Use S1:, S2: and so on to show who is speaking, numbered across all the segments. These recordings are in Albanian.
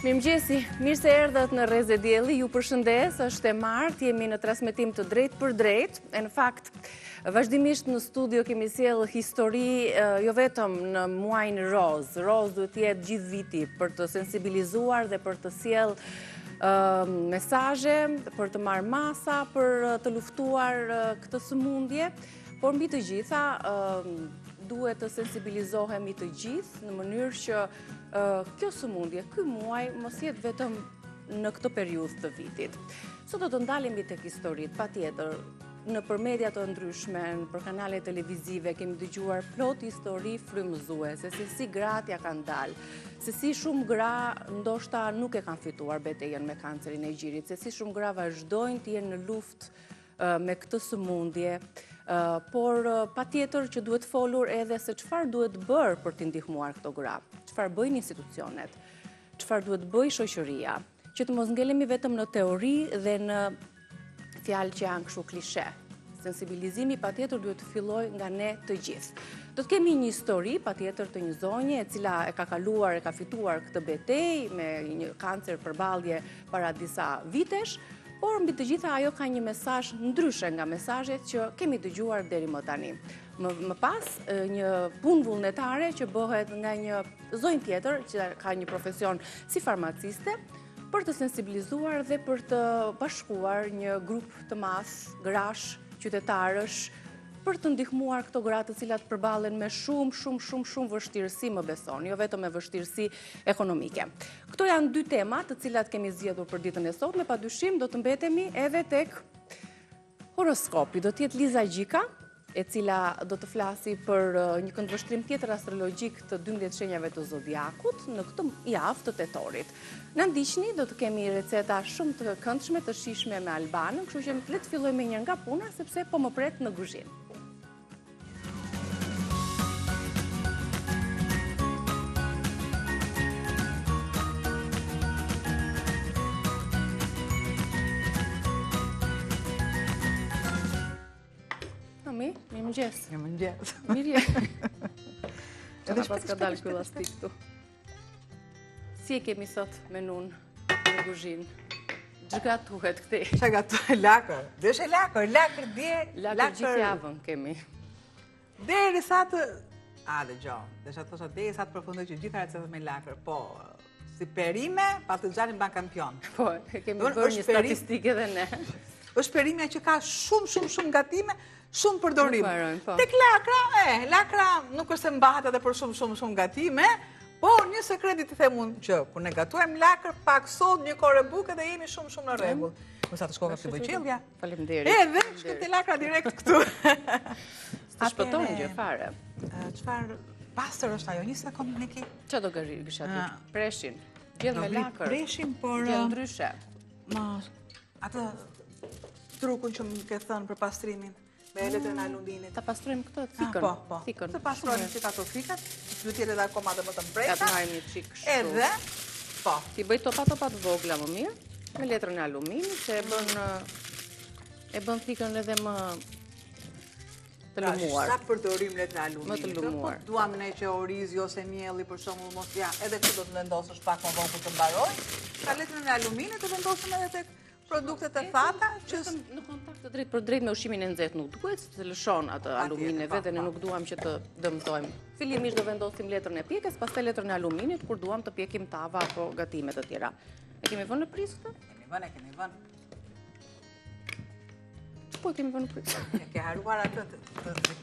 S1: Mirëmëngjesi, mirë se erdhët në Rreze Dielli, ju përshëndes, është e martë, jemi në transmetim të drejtpërdrejtë, e në fakt, vazhdimisht në studio kemi sjellë histori jo vetëm në muajin rozë, rozë duhet të jetë gjithë viti për të sensibilizuar dhe për të sjellë mesazhe, për të marrë masa, për të luftuar këtë sëmundje, por mbi të gjitha duhet të sensibilizohemi të gjithë në mënyrë që kjo sëmundje, ky muaj, mos jetë vetëm në këtë periudhë të vitit. Sot do të ndalemi tek historitë, patjetër, nëpër media të ndryshme, nëpër kanale televizive, kemi dëgjuar plot histori frymëzuese, se si gratë ia kanë dalë, se si shumë gra ndoshta nuk e kanë fituar betejën me kancerin e gjirit, se si shumë gra vazhdojnë të jenë në luftë me këtë sëmundje, por patjetër që duhet folur edhe se çfarë duhet bërë për t'i ndihmuar këto gra, çfarë bëjnë institucionet, çfarë duhet bëjë shoqëria, që të mos ngelemi vetëm në teori dhe në fjalë që janë kështu klishe. Sensibilizimi patjetër duhet të fillojë nga ne të gjithë. Do të kemi një histori patjetër të një zonje e cila e ka kaluar, e ka fituar këtë betejë me një kancer përballje para disa vitesh, Por mbi të gjitha ajo ka një mesazh ndryshe nga mesazhet që kemi dëgjuar deri më tani. Më, më pas, një punë vullnetare që bëhet nga një zonjë tjetër që ka një profesion si farmaciste, për të sensibilizuar dhe për të bashkuar një grup të madh grash, qytetarësh, për të ndihmuar këto gra të cilat përballen me shumë, shumë, shumë, shumë vështirësi më besoni, jo vetëm me vështirësi ekonomike. Këto janë dy tema të cilat kemi zgjedhur për ditën e sotme, pa dyshim do të mbetemi edhe tek horoskopi. Do të jetë Liza Gjika, e cila do të flasi për një këndvështrim tjetër astrologjik të 12 shenjave të zodiakut në këtë javë të tetorit. Na ndiqni, do të kemi receta shumë të këndshme, të shijshme me Albanën, kështu që le të fillojmë menjëherë nga puna sepse po më pret në kuzhinë. Mami, mirëmëngjes.
S2: Mirëmëngjes.
S1: Mirë je. Edhe paska dalë ky llastik këtu. Si e kemi sot menunë në kuzhinë? Ç'gatuhet këtej?
S2: Ça gatuhet? Lakër. Deshe lakër, lakër dje,
S1: lakër gjithë javën kemi.
S2: Deri sa të... A, dëgjo, desha të thosha deri sa të përfundoj që gjitha recetat me lakër, po, si perime, patëllxhani mban kampion.
S1: Po, e kemi bërë një statistikë edhe ne.
S2: është perimja që ka shumë, shumë, shumë gatime, shumë përdorim.
S1: Po.
S2: Tek lakra, e, lakra nuk është se mbahet edhe për shumë, shumë, shumë gatime, por një sekret të them unë që kur ne gatuajmë lakër, pak sodë, një kore buke dhe jemi shumë, shumë në rregull. Më sa të shkova të bëj
S1: Faleminderit.
S2: Edhe shkojmë te lakra direkt këtu.
S1: S'të shpëton gjë fare.
S2: Çfarë pastër është ajo? Një sekondë Niki.
S1: Ça do grisha ti? Preshin. Gjellë me lakër.
S2: Preshin, por
S1: gjellë ndryshe.
S2: Ma atë trukun që më ke thënë për pastrimin me letrën e aluminit.
S1: Ta pastrojmë këtë ah, thikën.
S2: Po, po. Thikën. Të pastrojmë që ato thikat, duhet të jetë edhe akoma dhe më të
S1: mprehta. Ta marrim një çik kështu.
S2: Edhe,
S1: po. T'i bëj topa topa të vogla më mirë, me letrën e aluminit, që e bën e bën thikën edhe më të
S2: pra,
S1: lëmuar.
S2: Sa përdorim letrën e aluminit?
S1: Më të lëmuar.
S2: Po duam ne që orizi ose mielli për shembull mos ja, edhe këtë do të vendosësh pak më vonë kur të mbaroj. Ka letrën e aluminit të vendosim edhe tek produktet e thata
S1: që në kontakt të drejtpërdrejtë me ushqimin e nxehtë nuk duhet, sepse lëshon atë aluminin e vet dhe ne nuk duam që të dëmtojmë. Fillimisht do vendosim letrën e pjekjes, pastaj letrën e aluminit kur duam të pjekim tava apo gatime të tjera. E kemi vënë në prizë
S2: këtë? Kemi vënë, e kemi vënë.
S1: Po e kemi vënë në
S2: prizë. E ke harruar atë të të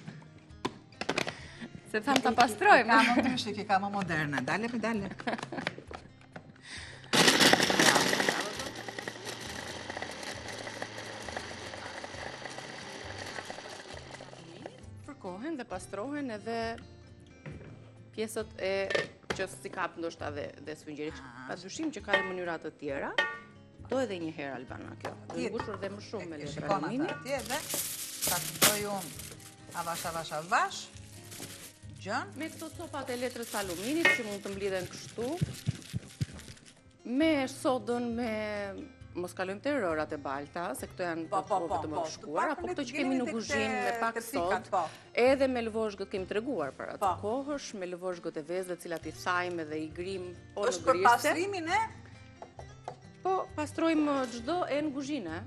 S1: Se thamë ta pastrojmë.
S2: Ka më ndryshe, që ka më moderne. Dale, me dale.
S1: Fërkohen dhe pastrohen edhe pjesët e që s'i kap ndoshta dhe, dhe sfungjerit. Ah. Pa dyshim që ka dhe mënyra të tjera. Do edhe një herë Albana kjo. Do ngushur dhe më shumë me
S2: letra alumini. Atje dhe ta bëj unë avash avash avash.
S1: Gjën. Me këto copat e letrës aluminit që mund të mblidhen kështu. Me sodën, me mos kalojmë te rërat e balta, se këto janë
S2: po, po,
S1: po, të më po, shkuara, po këto që kemi në kuzhinë me pak sodë,
S2: po.
S1: edhe me lëvozhgët kemi treguar para të kohësh, me lëvozhgët e vezëve, të cilat i thajmë edhe i grijmë
S2: po në grirëse. është për pastrimin e?
S1: Po, pastrojmë çdo enë kuzhine,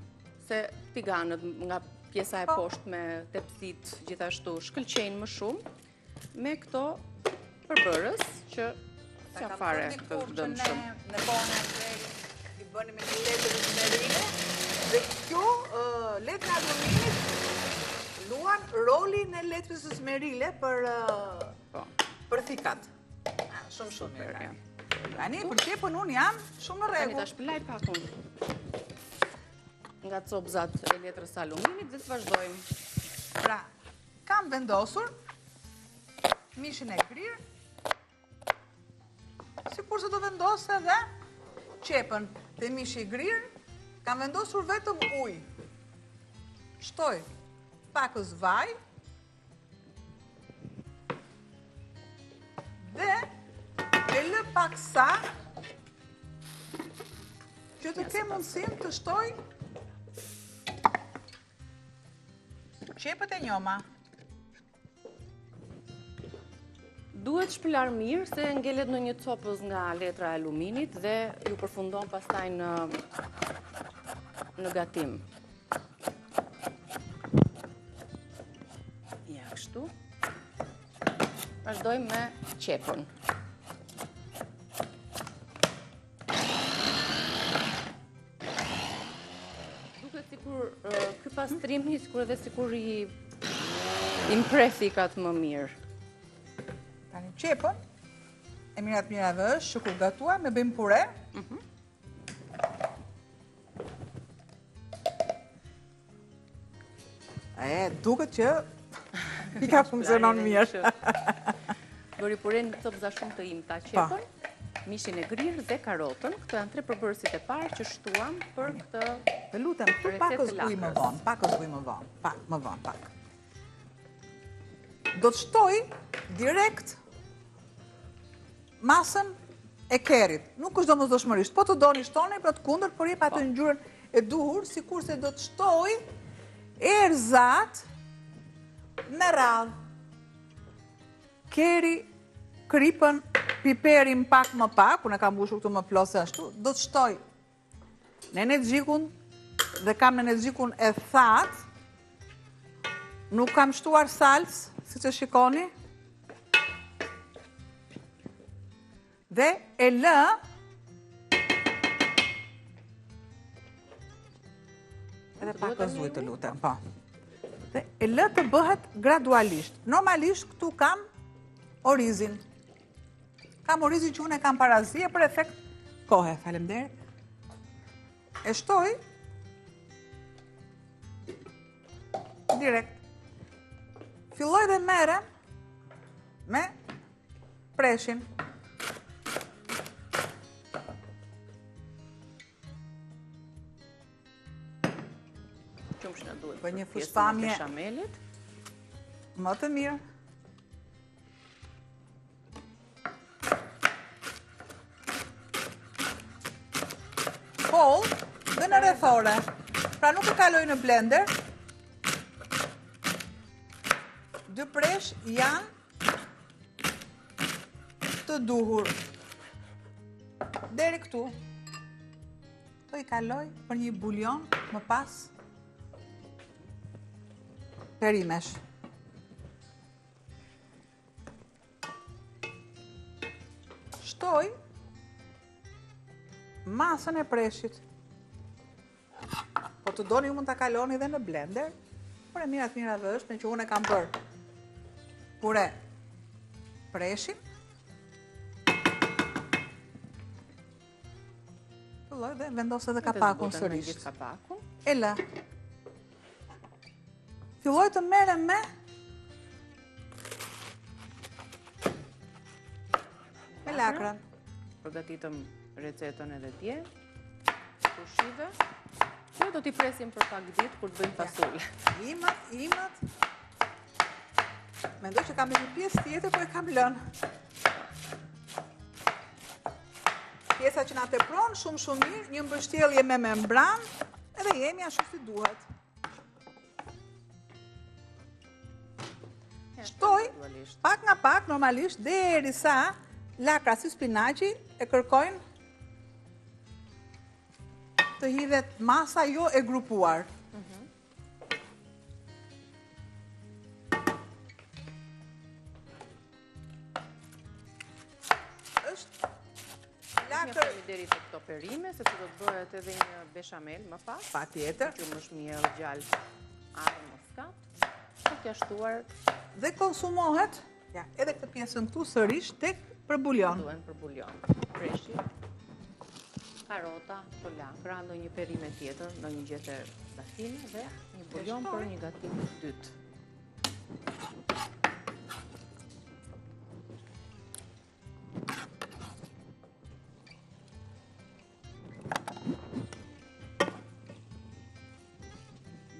S1: se tiganët nga pjesa e po. poshtme, tepsitë, gjithashtu, shkëlqejnë më shumë, me këto përbërës që s'janë fare të
S2: dëmshëm. Në kohën e atëherë i bënim me një letër zmerile dhe kjo letra e aluminit luan rolin e letrës zmerile për, po. për thikat. Shumë shumë mirë. Tani, për qepën unë jam shumë në
S1: rregull. Tani ta shpëlaj pak unë nga copëzat e letrës së aluminit dhe të vazhdojmë.
S2: Pra, Kam vendosur mishin e grirë, sikurse do vendos edhe qepën te mishi i grirë, kam vendosur vetëm ujë. Shtoj pakëz vaj, dhe e lë paksa që të kem mundësinë të shtoj Qepët e njoma.
S1: Duhet shpëlarë mirë se ngelet ndonjë copëz nga letra e aluminit dhe ju përfundon pastaj në, në gatim. Ja, kështu. Vazhdojmë me qepën. Duket sikur ky pastrimi, sikur edhe sikur i i mpreh thikat më mirë.
S2: Tani qepën, e mira të mirave është, që kur gatuajmë, e bëjmë pure. Mhm. E, duket që i ka funksionon mirë.
S1: Bëri pure në copëza shumë të imta po. qepën, mishin e grirë dhe karotën. Këto janë tre përbërësit e parë që shtuam për këtë
S2: Të lutem, këtu pakëz ujë më vonë, pakëz ujë më vonë, pak, më vonë, pak. Do të shtoj direkt masën e kerit. Nuk është domosdoshmërisht. Po të doni shtoni, po të kundërt, por jep atë po. ngjyrën e duhur, sikurse do të shtoj erëzat me radhë. Keri, kripën, piperin pak më pak, unë e kam mbushur këtu më plot se ashtu, do të shtoj Nenexhikun dhe kam nenexhikun e thatë, nuk kam shtuar salcë, siç e shikoni, dhe e lë edhe pak ujë të lutem, po. Dhe e lë të bëhet gradualisht. Normalisht këtu kam orizin. Kam orizin që unë e kam parazier për efekt kohe. Faleminderit. E shtoj direkt. Filloj dhe merrem me preshin.
S1: Qumësht na duhet
S2: për një fushpamje më të mirë. Hollë dhe në rrethore. Pra nuk e kaloj në blender. Dy presh janë të duhur. Deri këtu. Do i kaloj për një buljon më pas perimesh. Shtoj masën e preshit. Po të doni ju mund ta kaloni dhe në blender, por e mira të mirave është meqë unë e kam bërë. Pure preshin. Filloj dhe vendos edhe kapakun sërish. E lë. Filloj të merrem me me lakrën.
S1: Përgatitëm recetën edhe dje. Turshive. Ne do t'i presim për pak ditë kur të bëjmë
S2: fasule. Imët, imët. Mendoj që kam një pjesë tjetër, po e kam lënë. Pjesa që na tepron shumë shumë mirë, një mbështjellje me membranë, edhe jemi ashtu si duhet. Shtoj, pak nga pak, normalisht, derisa lakra si spinaqi e kërkojnë. të hidhet masa jo e grupuar. Mhm.
S1: Është lakër... Faleminderit për këto perime, sepse do të bëhet edhe një beshamel më pas.
S2: Patjetër.
S1: Qumësht, miell, gjalpë, arrë moskat. Për t'ia shtuar...
S2: Dhe konsumohet, ja, edhe këtë pjesën këtu sërish tek për
S1: buljon. Duhen për buljon. Preshi, karota, të lakra, ndonjë perime tjetër, ndonjë gjethe dafine dhe një buljon për një gatim të dytë.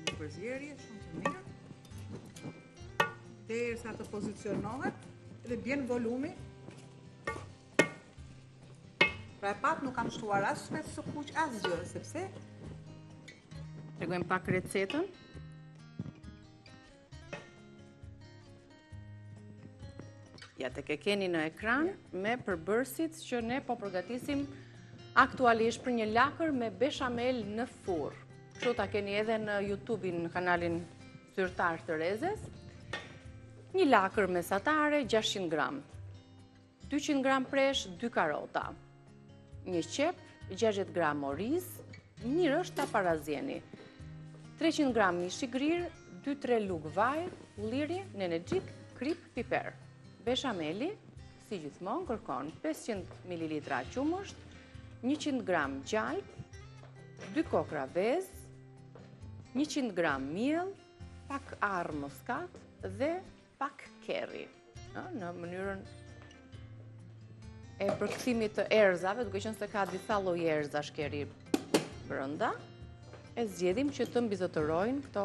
S2: Një përzierje shumë të mirë. Derisa të pozicionohet dhe bjen volumi. Pra e patë nuk kam shtuar as spec të kuq asgjë, sepse
S1: Tregojmë pak recetën. Ja tek e keni në ekran me përbërësit që ne po përgatisim aktualisht për një lakër me beshamel në furrë. Kështu ta keni edhe në YouTube-in në kanalin zyrtar të Rezes. Një lakër mesatare 600 gram. 200 gram presh, 2 karota. Një qepë, 60 gram oriz, mirë është ta parazieni. 300 gram mish i grirë, 2-3 lugë vaj ulliri, nenexhik, kripë, piper. Beshameli, si gjithmonë, kërkon 500 ml qumësht, 100 gram gjalpë, 2 kokrra vezë, 100 gram miell, pak arrë moskat dhe pak kerri, në mënyrën e përkthimit të erëzave, duke qenë se ka disa lloj erëzash kerri brenda, e zgjedhim që të mbizotërojnë këto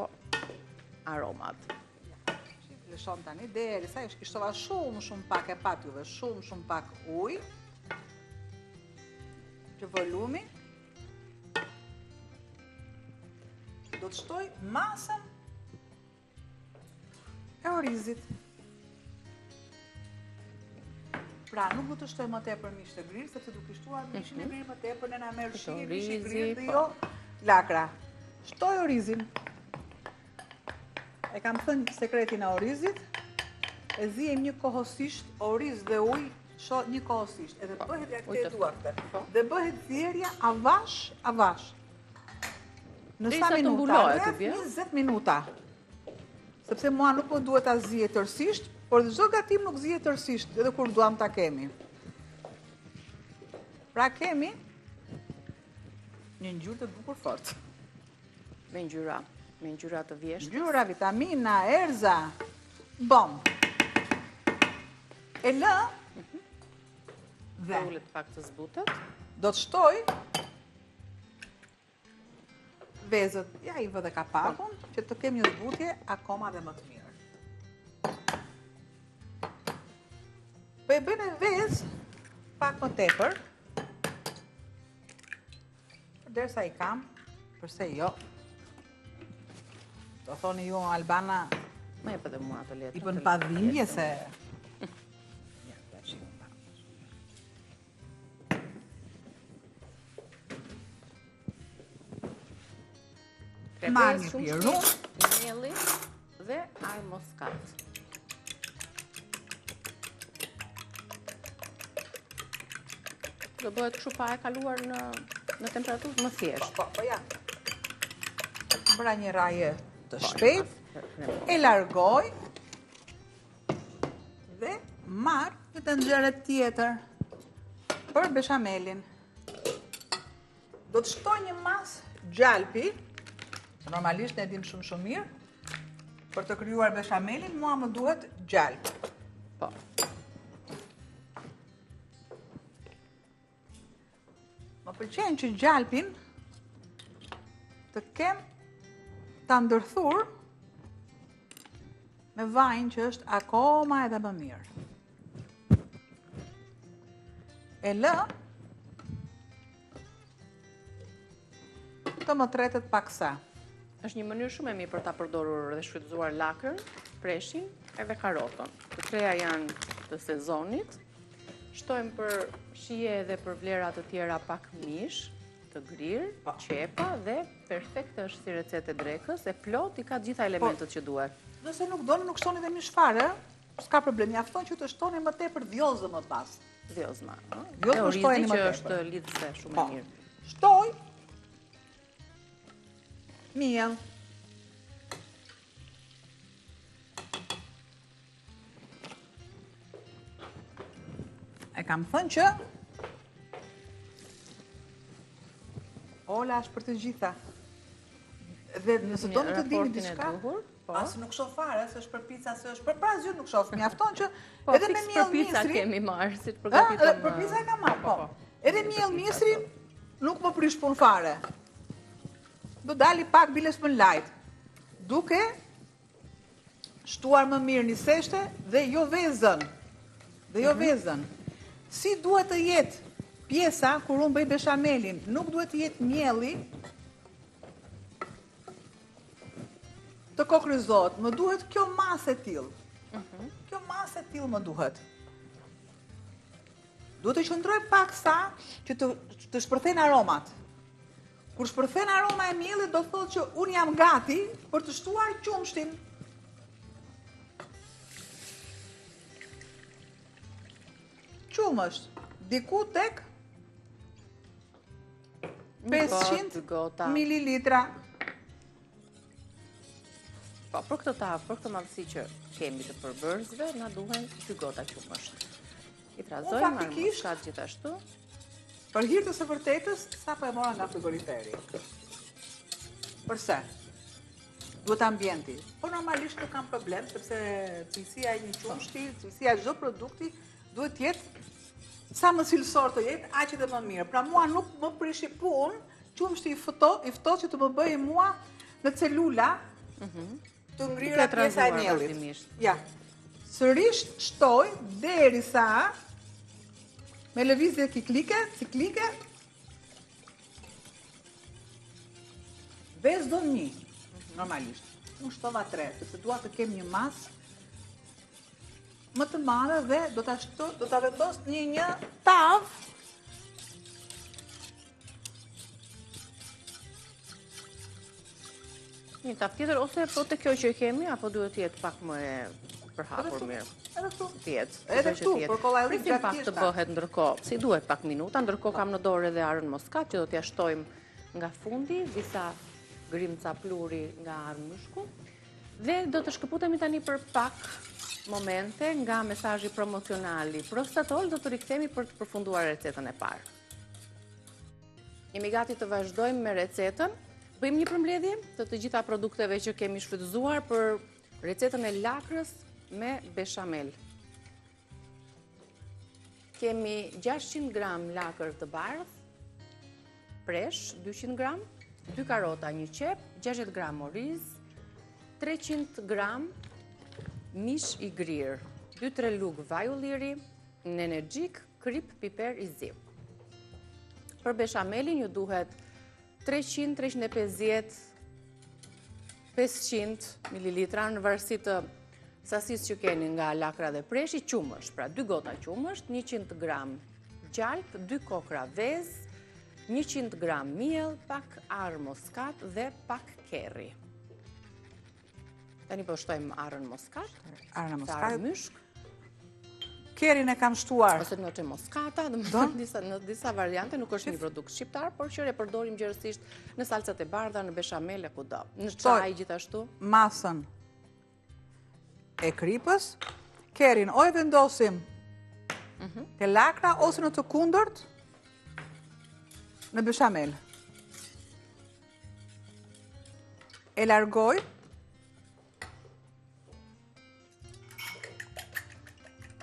S1: aromat.
S2: Lëshon tani, derisa i shtova shumë, shumë pak e patë juve, shumë, shumë pak ujë, që volumi, do të shtoj masën e orizit. Pra, nuk do të shtoj më tepër mish të grirë, sepse duke shtuar mishin e mhm. grirë më tepër, ne na merr shije mishi i grirë dhe jo po. lakra. Shtoj orizin. E kam thënë sekretin e orizit, e ziejmë njëkohësisht oriz dhe ujë, sho njëkohësisht, edhe po, bëhet ja këtë e dua këtë. Po. Dhe bëhet zierja avash, avash. Në sa minuta? Rreth 20 minuta. Sepse mua nuk më duhet ta ziej tërësisht, por çdo gatim nuk zihet tërësisht, edhe kur duam ta kemi. Pra kemi një ngjyrë të bukur fort.
S1: Me ngjyra, me ngjyra të vjeshtës.
S2: Ngjyra, vitamina, erëza, bom. E lë mhm.
S1: dhe ulet pak të zbutet.
S2: Do të shtoj Vezët, ja i vë dhe kapakun, që të kem një zbutje akoma dhe më të mirë. Po e bëj me vezë, pak më tepër, derisa i kam, përse jo, do thoni ju Albana,
S1: Më jep edhe mua ato
S2: letra. I bën pa dhimbje se... Ja, ta shihim pa. Marr një pirun.
S1: Mielli dhe arrë moskat. Do bëhet kështu pa e kaluar në, në temperaturë më
S2: thjesht. Po, po, ja. Bëra një rrahje të po, shpejt, e largoj, Dhe marr një tenxhere tjetër për beshamelin. Do të shtoj një masë gjalpi, që normalisht ne e dimë shumë shumë mirë, për të krijuar beshamelin, mua më duhet gjalp.
S1: Po.
S2: Më pëlqen që gjalpin të kem ta ndërthur me vajin që është akoma edhe më mirë. E lë të më tretet paksa.
S1: Është një mënyrë shumë e mirë për ta përdorur dhe shfrytëzuar lakrën, preshin edhe karotën. Të treja janë të sezonit. Shtojmë për shije edhe për vlera të tjera pak mish. të grirë,
S2: po.
S1: qepa dhe perfekt është si recetë e drekës, e plotë i ka të gjitha po. elementët që duhet.
S2: Nëse nuk doni, nuk shtoni dhe mish fare, s'ka problem, mjafton që të shtoni më tepër dhjozë më pas.
S1: Dhjozma,
S2: Dhjozmë shtojeni më
S1: tepër. që është lidhëse shumë e
S2: po.
S1: mirë.
S2: Shtoj miell. E kam thënë që Ola është për të gjitha. Dhe nëse doni të dini diçka, po. as nuk shoh fare, se është për pica, se është për asgjë nuk shoh. Mjafton që
S1: po,
S2: edhe me miell
S1: misri. Për pica kemi marrë, si të përgatitëm.
S2: Për pica e kam marrë, po. po. Edhe miell misri nuk më prish punë fare. Do dali pak biles më light. Duke shtuar më mirë niseshte dhe jo vezën. Dhe jo mhm. vezën. Si duhet të jetë pjesa kur unë bëj beshamelin? Nuk duhet të jetë mielli të kokrrizohet. Më duhet kjo masë e tillë. Mhm. Kjo masë e tillë më duhet. Duhet të qëndroj pak sa që të, të shpërthejnë aromat. Kur shpërthen aroma e miellit do thotë që unë jam gati për të shtuar qumështin. Qumësht, diku tek 500 mililitra.
S1: Po, për këtë tavë, për këtë madhësi që kemi të përbërësve, na duhen dy gota qumësht. I trazojmë, arrën muskat gjithashtu.
S2: Për hir të së vërtetës, sapo e mora nga frigoriferi. Përse? Duhet ambienti. Po normalisht nuk kam problem, sepse cilësia e një qumështi, cilësia e çdo produkti, duhet të jetë sa më cilësor të jetë, aq edhe më mirë. Pra mua nuk më prishi punë, qumështi i ftohtë, i ftohtë që të më bëjë mua në celula, mhm. të ngrira pjesa e miellit. Ja. Sërish shtoj derisa me lëvizje ciklike, ciklike vezë do një, normalisht. Unë shtova tre, sepse dua të kem një masë më të madhe dhe do ta shto, do ta vendos në një tavë
S1: Një tavë tjetër, ose po te kjo që kemi, apo duhet të jetë pak më e përhapur mirë.
S2: Edhe këtu.
S1: Të jetë.
S2: Edhe këtu, për kollajllik
S1: gjatë pak të bëhet ndërkohë. Si duhet pak minuta, ndërkohë kam në dorë edhe arrën moskat, që do t'ja shtojmë nga fundi, disa grimca pluhuri nga arrë myshku. Dhe do të shkëputemi tani për pak momente nga mesazhi promocional i Prostatol, do të rikthehemi për të përfunduar recetën e parë. Jemi gati të vazhdojmë me recetën. Bëjmë një përmbledhje të të gjitha produkteve që kemi shfrytëzuar për recetën e lakrës me beshamel. Kemi 600 gram lakër të bardhë, presh 200 gram, 2 karota një qepë, 60 gram oriz, 300 gram mish i grirë, 2-3 lugë vaj ulliri, Nenexhik, kripë, piper i zi. Për beshamelin ju duhet 300, 350, 500 mililitra në varësi të sasisë që keni nga lakra dhe preshi, qumësht, pra 2 gota qumësht, 100 gram gjalpë, 2 kokrra vezë, 100 gram miell, pak arrë moskat dhe pak kerri. Tani po shtojmë arrën moskat.
S2: Arrën moskat.
S1: Arrë myshk.
S2: Kerrin e kam shtuar.
S1: Ose noce moscata, dhe në disa variante nuk është një produkt shqiptar, por që e përdorim gjerësisht në salcat e bardha, në beshamel e kudo. Në çaj gjithashtu.
S2: Masën e kripës, kerrin o e vendosim mhm. te lakra ose në të kundërt në beshamel. E largoj.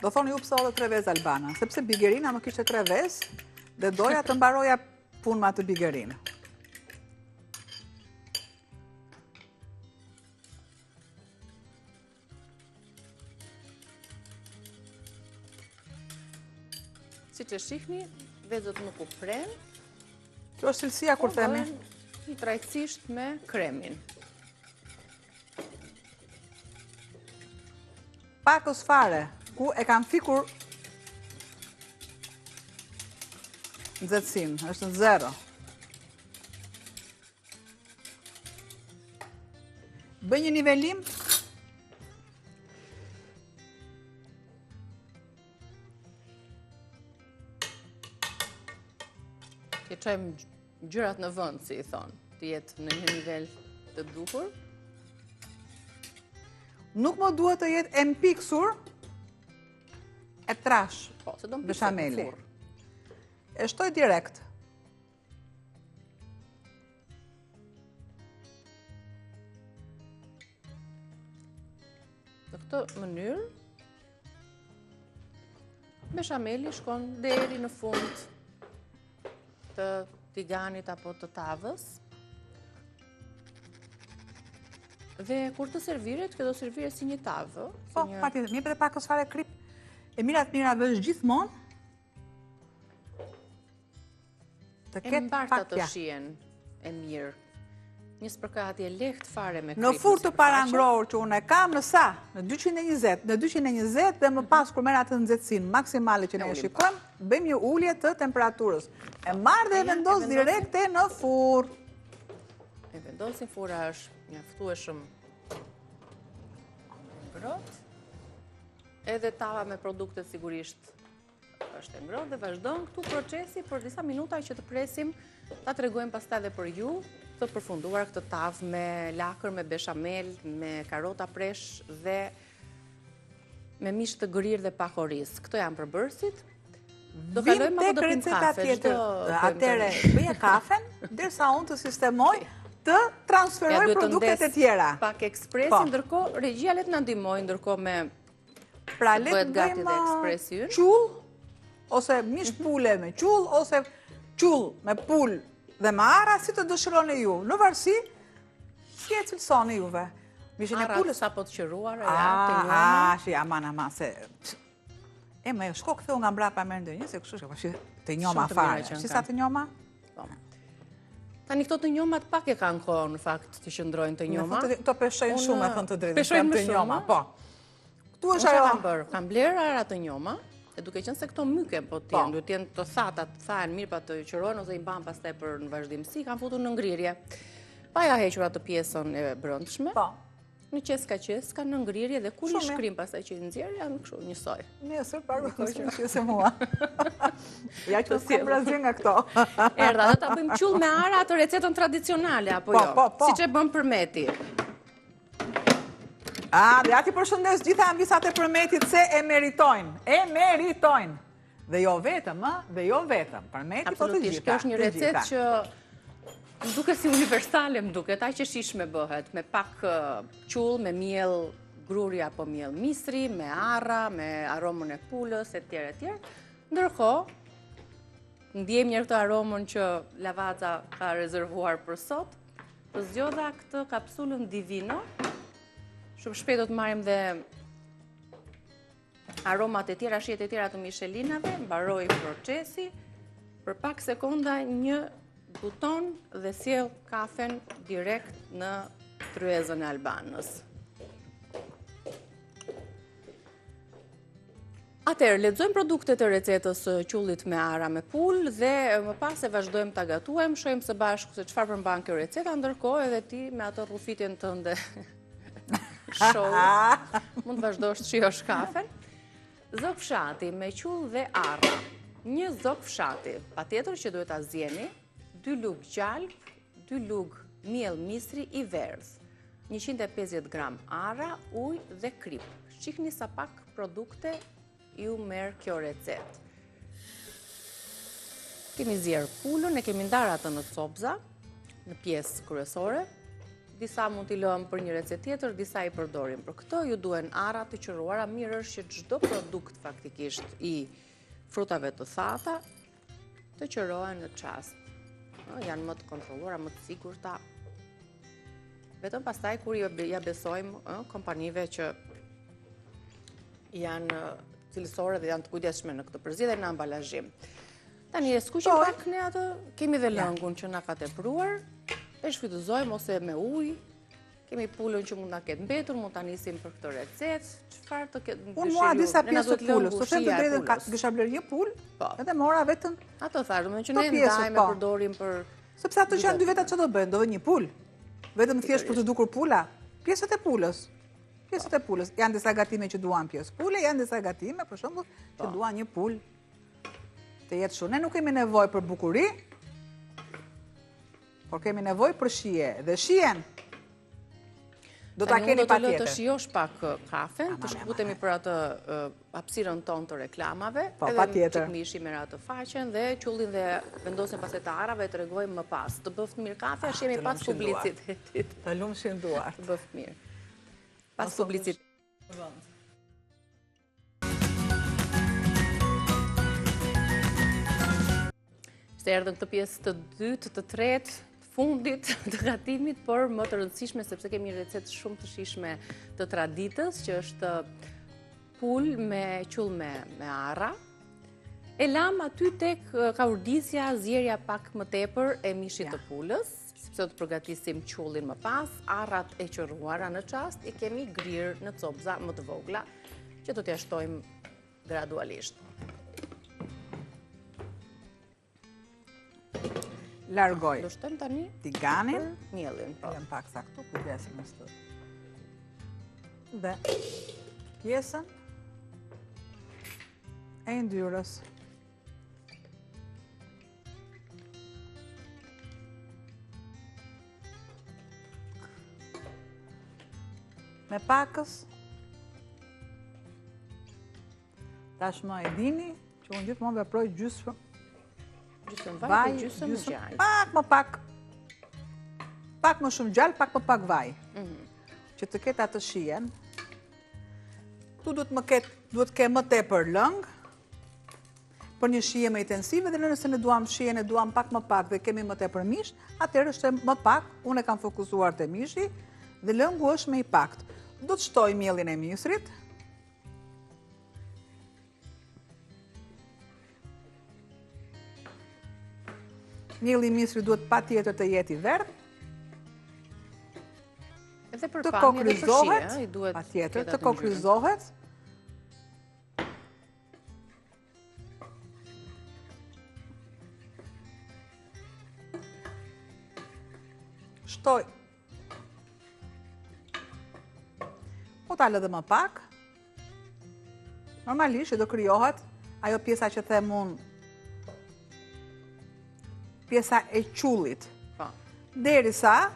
S2: Do thoni ju pse hodhe tre vezë Albana, sepse bigerina më kishte tre vezë dhe doja të mbaroja punë me atë bigerinë.
S1: Siç e shihni, vezët nuk u prenë.
S2: Kjo është cilësia kur
S1: po,
S2: themi?
S1: Njëtrajtësisht me kremin.
S2: Pakëz fare, ku e kam fikur nxehtësinë, është në zero. Bëj një nivelim.
S1: T'i çojmë gjërat në vend, si i thonë, të jetë në një nivel të duhur.
S2: Nuk më duhet të jetë e mpiksur e trashë.
S1: Po, se do mpikset në
S2: furrë. E shtoj direkt.
S1: Në këtë mënyrë, beshameli shkon deri në fund të tiganit apo të tavës. Dhe kur të serviret, kjo do serviret si një tavë.
S2: Po, patjetër, më jep edhe pak fare kripë. E mira të mirave është gjithmonë,
S1: Të ketë pak të shijen e mirë. Një spërkatje e lehtë fare me
S2: kripë. Në furrë të parangrohur që unë e kam në sa? Në 220, në 220 dhe më pas kur merr atë nxehtësinë maksimale që ne e shikojmë, bëjmë një ulje të temperaturës. E marr dhe e vendos direkte në
S1: furrë. E vendosim furra është mjaftueshëm ngrohtë. Edhe tava me produkte sigurisht është e ngrohtë dhe vazhdon këtu procesi për disa minuta që të presim ta tregojmë pastaj dhe për ju të përfunduar këtë tavë me lakër, me beshamel, me karota presh dhe me mish të grirë dhe pak oriz. Këto janë përbërësit.
S2: Do kalojmë apo do pimë kafe? Tjetër. Atëherë, bëje kafen, derisa unë të sistemoj të transferoj produktet e
S1: tjera. Pak ekspresin, po. ndërkohë regjia le të na ndihmojë, ndërkohë me
S2: Pra le të bëjmë qull, ose mish mhm. pule me qull, ose qull me pulë dhe me arra, si të dëshironi ju. Në varësi, si e cilësoni juve.
S1: Mishin e pulës. Arra sapo të qëruara, ja, të
S2: njoma. A, shi, aman, aman, se... E, më, shko ktheu nga mbrapa merr ndonjë, se kështu, shko, të njoma fare. Si sa të njoma?
S1: Po. Tani këto të njomat pak e kanë kohë në fakt të qëndrojnë të
S2: njoma. Këto peshojnë shumë, me thënë të drejtën. Peshojnë më shumë, po.
S1: Këtu është ajo. Kam bërë, kam blerë arra të njoma, e duke qenë se këto myken po të jenë, po. duhet të jenë të thata, të thahen mirë pa të qërohen ose i mban pastaj për në vazhdimësi, kam futur në ngrirje. Pa ia hequr atë pjesën e brendshme. Po. Në qeska qeska, në ngrirje dhe kur i shkrim pastaj që i nxjerr janë kështu njësoj.
S2: Nesër pak do të qesë mua. Ja që s'kam bërë nga këto.
S1: Erdha, do ta bëjmë qull me arra atë recetën tradicionale apo po, jo? Po, po. Siç e bën Përmeti.
S2: A, dhe ja t'i përshëndes gjitha amvisat e Përmetit se e meritojnë. E meritojnë. Dhe jo vetëm, ë, dhe jo vetëm. Përmeti po të gjitha.
S1: Kjo është një recetë që më duket si universale, më duket, aq e shijshme bëhet, me pak qull, me miell gruri apo miell misri, me arra, me aromën e pulës, e tjerë, e tjerë. Ndërkohë, ndjejmë njëherë këtë aromën që Lavazza ka rezervuar për sot, përzgjodha këtë kapsulën Divino, shumë shpejt do të marrim dhe Aromat e tjera, shijet e tjera të mishelinave, mbaroi procesi, për pak sekonda një buton dhe sjell kafen direkt në tryezën e Albanës. Atëherë, lexojmë produktet e recetës së qullit me arra me pulë dhe më pas e vazhdojmë ta gatuajmë, shohim së bashku se çfarë përmban kjo receta, ndërkohë edhe ti me atë rrufitjen tënde Show. Mund të vazhdosh të shijosh kafen. Zog fshati me qull dhe arra. Një zog fshati, patjetër që duhet ta zieni, 2 lugë gjalpë, 2 lugë miell misri i verdhë, 150 gram arra, ujë dhe kripë. Shihni sa pak produkte ju merr kjo recetë. Kemi zier pulën, e kemi ndarë atë në copëza, në pjesë kryesore. Disa mund t'i lëmë për një recetë tjetër, disa i përdorim për këtë. Ju duhen arra të qëruara, mirë është që çdo produkt faktikisht i frutave të thata të qërohen në çast. Janë më të kontrolluara, më të sigurta. Vetëm pastaj kur ia besojmë kompanive që janë cilësore dhe janë të kujdesshme në këtë përzgjedhje në ambalazhim. Tani e skuqim pak ne atë, kemi dhe lëngun që na ka tepruar, e shfrytëzojmë ose me ujë, kemi pulën që mund na ketë mbetur, mund ta nisim për këtë recetë, çfarë të ketë
S2: dëshirë. Unë mora disa pjesë të pulës, të them të drejtën kisha blerë një pulë, po. edhe mora vetëm
S1: Ato thashë, domethënë që ne ndajmë e po. përdorim për
S2: Sepse ato që janë dy veta ç'do bëjnë, do vë një pulë. Vetëm thjesht për të dukur pula. Pjesët e pulës. Pjesët e pulës. Janë disa gatime që duan pjesë pule, janë disa gatime, për shembull, që po. duan një pulë të jetë shumë. Ne nuk kemi nevojë për bukuri, por kemi nevojë për shije. Dhe shijen do ta keni patjetër.
S1: Do të shijosh pak kafen, të shkëputemi për atë hapësirën tonë të reklamave,
S2: po, edhe
S1: çik mishi merr atë faqen dhe qullin dhe vendosjen pastaj të arrave e tregojmë më pas. Të bëftë mirë kafja, ah, shihemi pas publicitetit.
S2: Të lumshin duart.
S1: Të bëftë mirë. Pas publicitetit. Se erdhëm këtë pjesë të dytë, të tretë, të fundit të gatimit, por më të rëndësishme sepse kemi një recetë shumë të shijshme të traditës, që është pulë me qull me, me arra. E lamë aty tek kaurdisja, zierja pak më tepër e mishit të pulës, sepse do të përgatisim qullin më pas, arrat e qëruara në çast, i kemi grirë në copëza më të vogla, që do t'ia shtojmë gradualisht.
S2: Largoj.
S1: Do shtojmë tani
S2: tiganin,
S1: miellin.
S2: Po. Lëm pak sa këtu, kujdes mos të. Dhe pjesën e yndyrës. Me pakës Tashmë e dini që unë gjithmonë veproj gjysmë
S1: gjysmë vaj, gjysmë
S2: gjalpë. Pak më pak pak më shumë gjalpë, pak më pak vaj. Mhm. Që të ketë atë shijen. Këtu duhet më ketë, duhet të ketë më tepër lëng për një shije më intensive dhe nëse ne duam shijen e duam pak më pak dhe kemi më tepër mish, atëherë është më pak, unë e kam fokusuar te mishi dhe lëngu është më i paktë. Do të shtoj miellin e misrit. Mielli i misrit duhet patjetër të jetë i verdhë.
S1: Edhe për të
S2: kokrizohet, patjetër të kokrizohet. Shtoj. Po ta lë dhe më pak. Normalisht që do krijohet ajo pjesa që them unë pjesa e qullit.
S1: Po.
S2: Derisa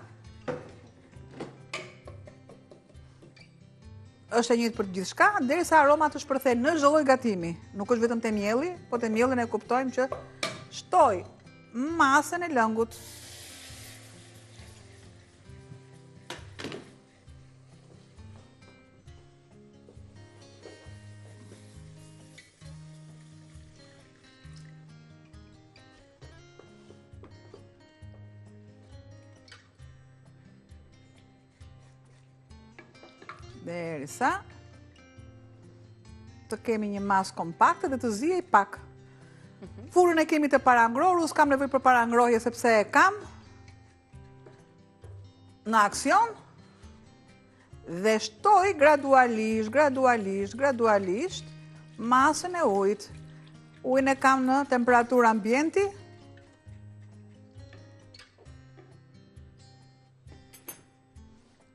S2: është e njëjtë për gjithçka, derisa aroma të shpërthejë në çdo lloj gatimi. Nuk është vetëm te mielli, po te mielli ne kuptojmë që shtoj masën e lëngut. Derisa të kemi një masë kompakte dhe të ziejë pak. Mhm. Furrën e kemi të parangrohur, unë s'kam nevojë për parangrohje sepse e kam në aksion dhe shtoj gradualisht, gradualisht, gradualisht masën e ujit. Ujin e kam në temperaturë ambienti.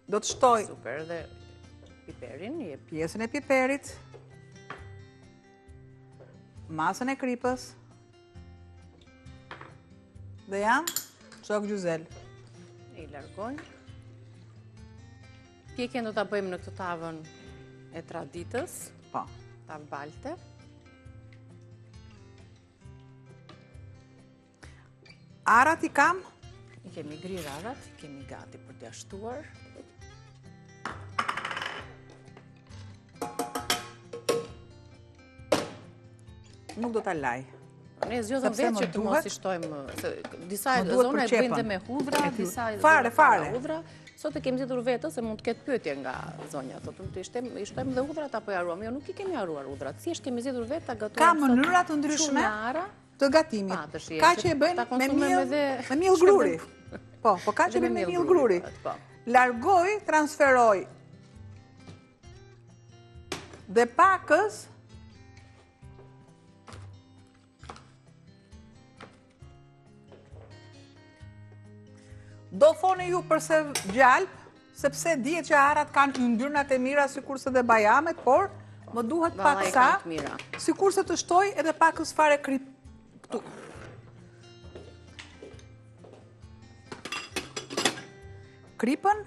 S2: Do të shtoj
S1: Super, dhe piperin,
S2: jep pjesën e piperit, masën e kripës, dhe jam çok güzel.
S1: I largojmë. Pjekjen do ta bëjmë në këtë tavën e traditës.
S2: Po.
S1: Tavë balte.
S2: Arrat i kam?
S1: I kemi grirë arrat, i kemi gati për t'ia shtuar.
S2: Nuk do ta laj.
S1: Ne zgjodhëm vetë që të mos i shtojmë, se disa zona e bëjnë dhe me hudhra, disa
S2: fare, fare.
S1: hudhra. Sot e kemi zgjedhur vetë, se mund të ketë pyetje nga zonja, thotë, të i i shtojmë dhe hudhrat apo i harruam. Jo, nuk i kemi harruar hudhrat, thjesht kemi zgjedhur vetë ta
S2: gatuajmë. Ka mënyra të ndryshme të gatimit. Ka që e bëjnë me miell, me miell gruri. Po, po ka që e bëjnë me miell gruri. Po. Largoj, transferoj. Dhe pakës Do thoni ju përse gjalpë? sepse dihet që arrat kanë yndyrnat e mira sikurse dhe bajamet, por më duhet pak sa, sikurse të shtoj edhe pakëz fare kripë këtu. Kripën,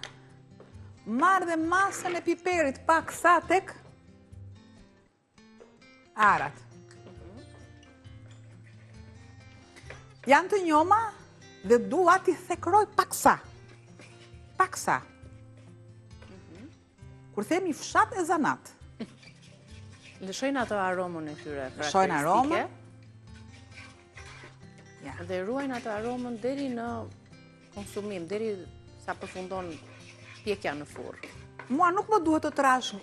S2: marr dhe masën e piperit pak sa tek arrat. Janë të njoma dhe dua t'i thekroj paksa. Paksa. Kur themi fshat e zanat.
S1: Lëshojnë ato aromën e tyre
S2: karakteristike. Lëshojnë aromën.
S1: Ja. Dhe ruajnë ato aromën deri në konsumim, deri sa përfundon pjekja në
S2: furrë. Mua nuk më duhet të trash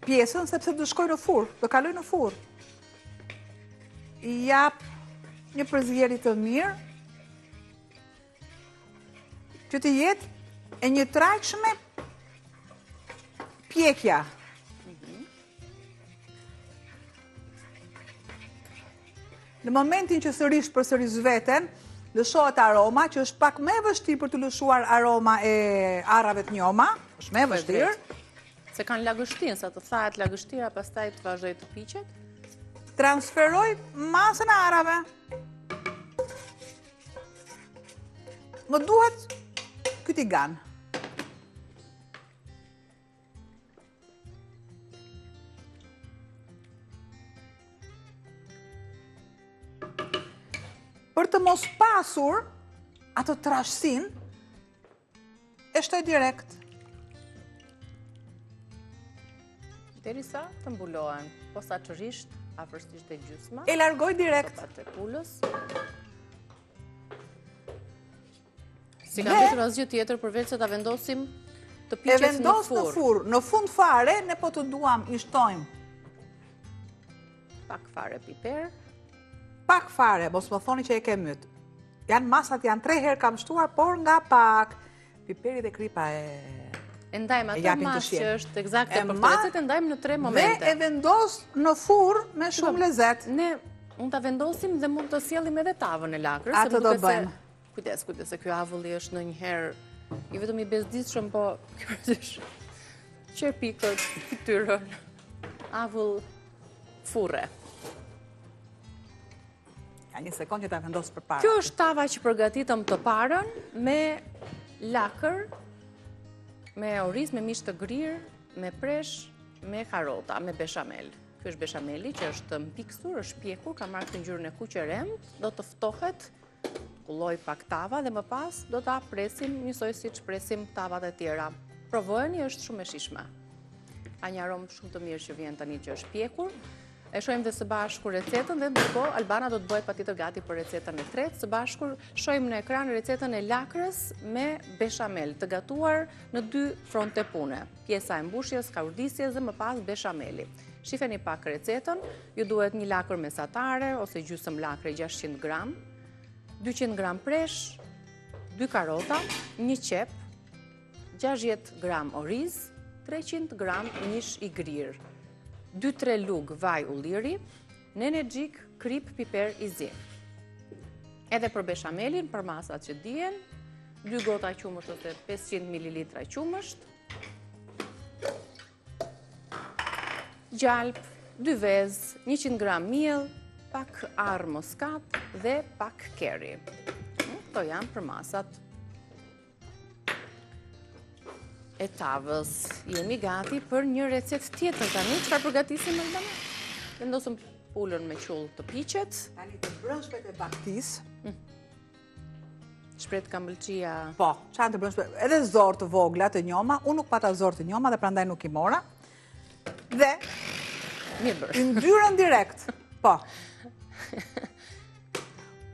S2: pjesën, sepse do shkoj në furrë, do kaloj në furrë. I jap një përzierje të mirë, që të jetë e njëtrajtshme pjekja. Në momentin që sërish përsëris veten, lëshohet aroma, që është pak më e vështirë për të lëshuar aroma e arrave të njoma, është më e vështirë.
S1: Se kanë lagështinë, sa të thahet lagështira, pastaj të vazhdojë të piqet.
S2: Transferoj masën e arrave. Më duhet ky tigan. Për të mos pasur atë trashësinë, e shtoj direkt.
S1: Derisa të mbulohen, posaçërisht, afërsisht e gjysma.
S2: E largoj direkt.
S1: Copat e pulës. S'i ka mbetur asgjë tjetër përveç se ta vendosim të piqet në furrë.
S2: E vendos në furrë. Në fund fare, ne po të duam i shtojmë.
S1: Pak fare piper.
S2: Pak fare, mos më thoni që e ke myt. Janë masat, janë tre herë kam shtuar, por nga pak. Piperi dhe kripa e...
S1: E ndajmë atë masë që është egzakte për këtë recetë, e ndajmë në tre momente.
S2: Dhe e vendos në furrë me shumë lezet.
S1: Ne mund ta vendosim dhe mund të sjellim edhe tavën e lakrës.
S2: Atë do bëjmë.
S1: Kujdes, kujdes, se ky avulli është ndonjëherë jo vetëm i bezdisshëm, po kjo qerpikët, fytyrën, avull furre.
S2: Ja një sekond që ta vendos përpara.
S1: Kjo është tava që përgatitëm të parën me lakër, me oriz, me mish të grirë, me presh, me karota, me beshamel. Ky është beshameli që është mpiksur, është pjekur, ka marrë këtë ngjyrën e kuqerremtë, do të ftohet Kullojë pak tava dhe më pas do ta presim njësoj siç presim tavat e tjera. Provojeni, është shumë e shijshme. Ka një aromë shumë të mirë që vjen tani që është pjekur. E shohim dhe së bashku recetën dhe ndërkohë Albana do të bëhet patjetër gati për recetën e tretë. Së bashku shohim në ekran recetën e lakrës me beshamel, të gatuar në dy fronte pune. Pjesa e mbushjes, kaurdisjes dhe më pas beshameli. Shifeni pak recetën, ju duhet një lakër mesatare ose gjysëm lakre 600 gram, 200 gram presh, 2 karota, një qepë, 60 gram oriz, 300 gram mish i grirë, 2-3 lugë vaj ulliri, nenexhik, kripë, piper i zi. Edhe për beshamelin, për masat që dihen, 2 gota qumësht ose 500 ml qumësht, Gjalpë, dy vezë, 100 gram miell, pak arrë moskat dhe pak keri. Këto janë përmasat e tavës. Jemi gati për një recetë tjetër tani. Çfarë përgatisim, Albana? Vendosëm pulën me qull të piqet.
S2: Tani të brendshmet e bagëtisë. Mm.
S1: Shprehet nga
S2: mëlçia... Po, ça janë të brendshme, edhe zorrë të vogla të njoma, unë nuk pata zorrë të njoma dhe prandaj nuk i mora. Dhe,
S1: Mirë bërë.
S2: Yndyrën direkt, po.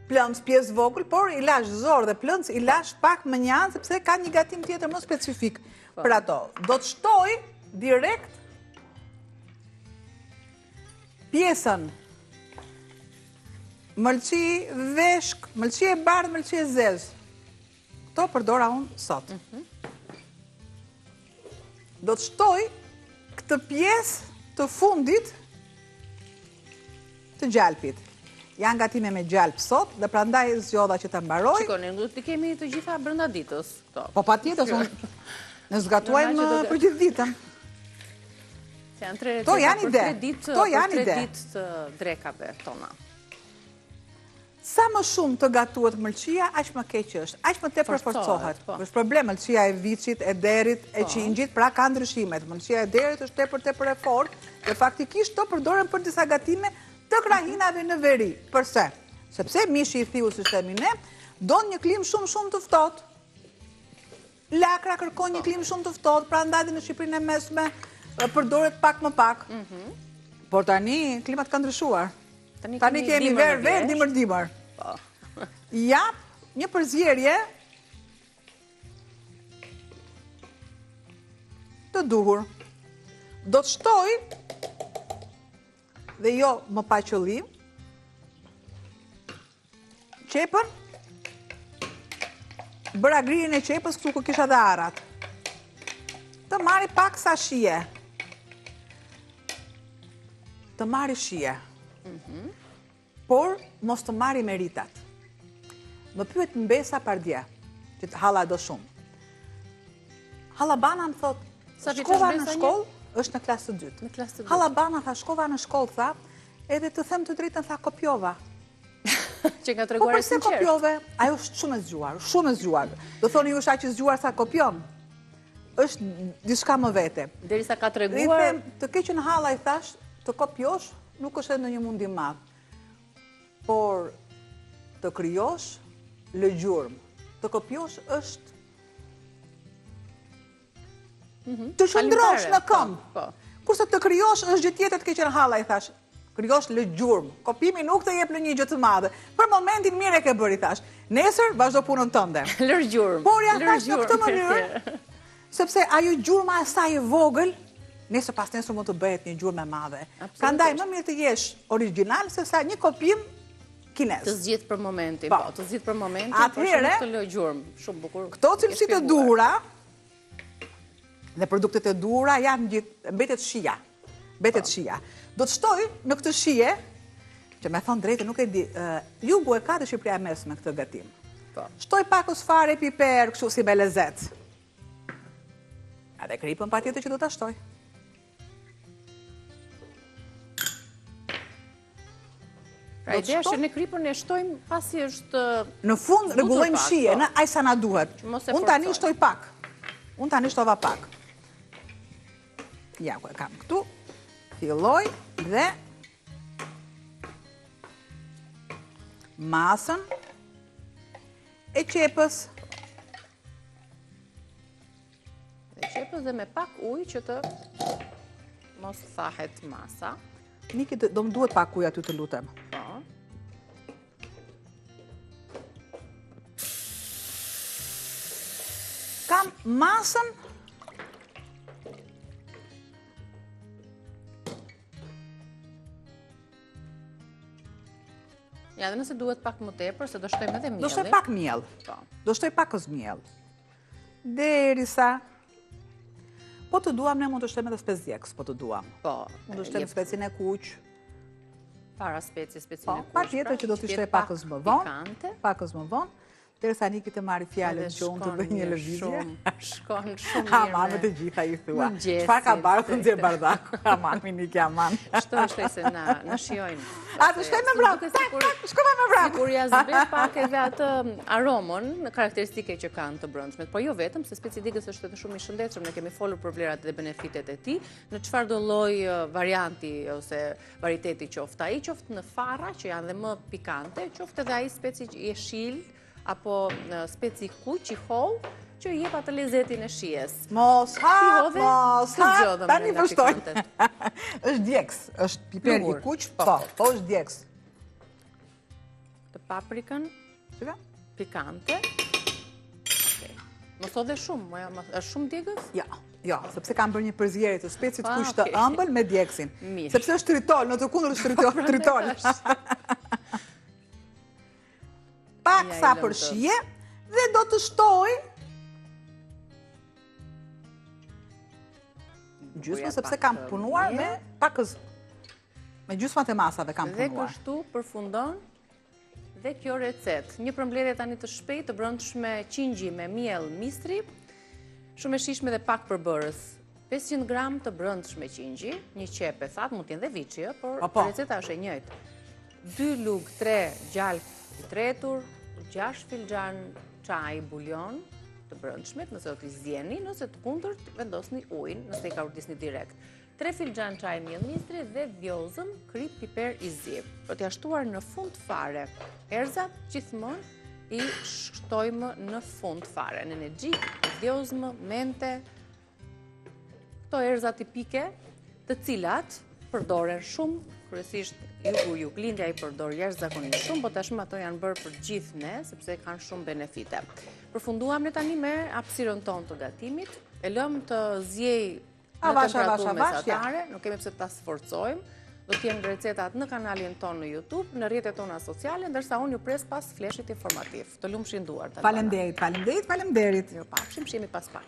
S2: Plëmc pjesë vogël, por i lashë zorrë dhe plëmc i lashë pak mënjanë, sepse ka një gatim tjetër më specifik po. për ato. Do të shtoj direkt pjesën Mëlçi veshk, mëlçi e bardhë, mëlçi e zezë. Këto përdora unë sot. Mhm. Do të shtoj këtë pjesë të fundit të gjalpit. Janë gatime me gjalp sot dhe prandaj zgjodha që ta mbaroj.
S1: Shikoni, do t'i kemi të gjitha brenda ditës
S2: këto. Po patjetër, unë... Ne s'gatuajmë për gjithë ditën.
S1: Se janë tre receta për tre ditë, për tre ditë të drekave tona.
S2: Sa më shumë të gatuhet mëlçia, aq më keq është, aq më tepër forcohet. Po. Është problem mëlçia e viçit, e derrit, e po. qingjit, pra ka ndryshimet. Mëlçia e derrit është tepër tepër e fortë dhe faktikisht to përdoren për disa gatime të krahinave në veri. Përse? Sepse mishi i thiut, siç themi ne, don një klimë shumë shumë të ftohtë. Lakra kërkon një po. klimë shumë të ftohtë, prandaj dhe në Shqipërinë e mesme përdoret pak më pak. Mhm. Por tani klimat kanë ndryshuar. Tani kemi verë, verë, dimër, dimër. Po. Jap një përzierje të duhur. Do të shtoj dhe jo më pa qëllim, Qepën, bëra grirjen e qepës këtu ku kisha dhe arrat. Të marri pak sa shije. Të marri shije. Mhm. Por, mos të marri meritat. Më pyet mbesa pardje, që halla e do shumë. Halla Bana më thotë, shkova në shkollë, është në klasë të dytë. Halla Bana tha, shkova në shkollë, tha, edhe të them të drejtën, tha, kopjova.
S1: Që ka treguar
S2: po, e sinqertë. Po përse kopjove? Ajo është shumë e zgjuar, shumë e zgjuar. Do thoni ju është aq e zgjuar sa kopjon. Është diçka më vete.
S1: Derisa ka treguar...
S2: I them, të keqen halla i thashë, të kopjosh, nuk është edhe ndonjë mund i madh. Por të krijosh, lë gjurmë. Të kopjosh është Mhm. Të qëndrosh në këmbë. Po, po. Kurse të krijosh është gjë tjetër të keqen halla, i thashë. Krijosh lë gjurmë. Kopjimi nuk të jep ndonjë gjë të madhe. Për momentin mirë e ke bërë, i thashë. Nesër, vazhdo punën tënde.
S1: Lër gjurmë.
S2: Por ia thashë në këtë mënyrë, sepse ajo gjurma e saj e vogël, nesër pasnesër mund të bëhet një gjurmë e madhe. Prandaj më mirë të jesh origjinal, sesa një kopjim kinez.
S1: Të zgjidh për momentin, po, të zgjidh për momentin, por që nuk të lë gjurmë. Shumë bukur.
S2: Këto cilësitë e duhura, Dhe produktet e duhura janë gjithë, mbetet shija. Mbetet po. shija. Do të shtoj në këtë shije, që me thënë të drejtën nuk e di, jugu e ka dhe Shqipëria e mesme këtë gatim. Po. Shtoj pakëz fare piper, kështu si me lezet. Edhe kripën patjetër që do ta shtoj.
S1: Pra ideja është që ne kripën e shtojmë pasi është
S2: Në fund rregullojmë shijen, po. aq sa na duhet. Unë tani shtoj pak. Unë tani shtova pak. Ja, ku e kam këtu. Filloj dhe masën e qepës.
S1: Dhe qepës dhe me pak ujë që të mos thahet masa.
S2: Niki, do më duhet pak ujë aty të lutem.
S1: Po.
S2: Kam masën
S1: Ja, dhe nëse duhet pak më tepër, se do shtojmë edhe miellin.
S2: Do shtoj pak miell. Po. Do shtoj pakëz miell. Derisa Po të duam ne mund të shtojmë edhe spec djegës, po të duam.
S1: Po.
S2: Mund të shtojmë specin e kuq.
S1: Para speci, specin po, e kuq.
S2: Patjetër pra, që do të shtoj pakëz më vonë. Pakëz më vonë. Derisa Niki të marrë fjalën që unë të bëj një lëvizje.
S1: Shkon shumë mirë.
S2: Aman me të gjitha i thua. Çfarë ka barku nxjerr bardaku? Aman mi Niki aman.
S1: Shtoj, shtoj se na na shijojnë.
S2: A të shkoj me vrap? Shkoj me vrap.
S1: Sikur ia zbeh pak edhe atë aromën karakteristike që kanë të brendshmet, por jo vetëm se speci djegës është edhe shumë i shëndetshëm, ne kemi folur për vlerat dhe benefitet e tij, në çfarëdo lloj varianti ose varieteti qoftë ai, qoftë në fara që janë dhe më pikante, qoftë edhe ai speci jeshil apo speci i kuq i hollë që i jep atë lezetin e
S2: shijes. Mos ha, mos ha, tani vështoj. është djegës, është piper i kuq, po, po, po është djegës.
S1: Të paprikën, pikante. Mos o dhe shumë, është shumë djegës?
S2: Ja, jo, sepse kam bërë një përzierje të specit ah, kuq të ëmbël me djegësin. Sepse është tritol, në të kundërt është tritol. tritol. Pak sa për shije dhe do të shtoj gjysmë sepse kam punuar me pakëz me gjysmat e masave kam
S1: punuar. Dhe kështu përfundon dhe kjo recetë. Një përmbledhje tani të shpejtë të brendshme qingji me miell misri. Shumë e shijshme dhe pak përbërës. 500 gram të brendshme qingji, një qepë e thatë, mund të jenë dhe viçi, ë, por po, po. receta është e njëjtë. 2 lugë 3 gjalpë i tretur, 6 filxhan çaj buljon të brendshmit, nëse do t'i zieni, nëse të kundërt vendosni ujin, nëse i kaurdisni direkt. 3 filxhan çaj miell misri dhe vjozëm kripë piper i zi. Për t'ia shtuar në fund fare. Erëzat gjithmonë i shtojmë në fund fare. Nenexhik, vjozmë, mente, këto erëza tipike, të cilat përdoren shumë, kryesisht jugu juglindja i përdor jashtëzakonisht shumë, po tashmë ato janë bërë për gjithë ne, sepse kanë shumë benefite. Përfunduam ne tani me hapësirën tonë të gatimit, e lëmë të ziejë Në temperaturë mesatare, nuk kemi pse ta sforcojmë. Do të jenë recetat në kanalin tonë në YouTube, në rrjetet tona sociale, ndërsa unë ju pres pas fleshit informativ. Të lumshin duart.
S2: Faleminderit, faleminderit, faleminderit.
S1: Mirupafshim, shihemi pas pak.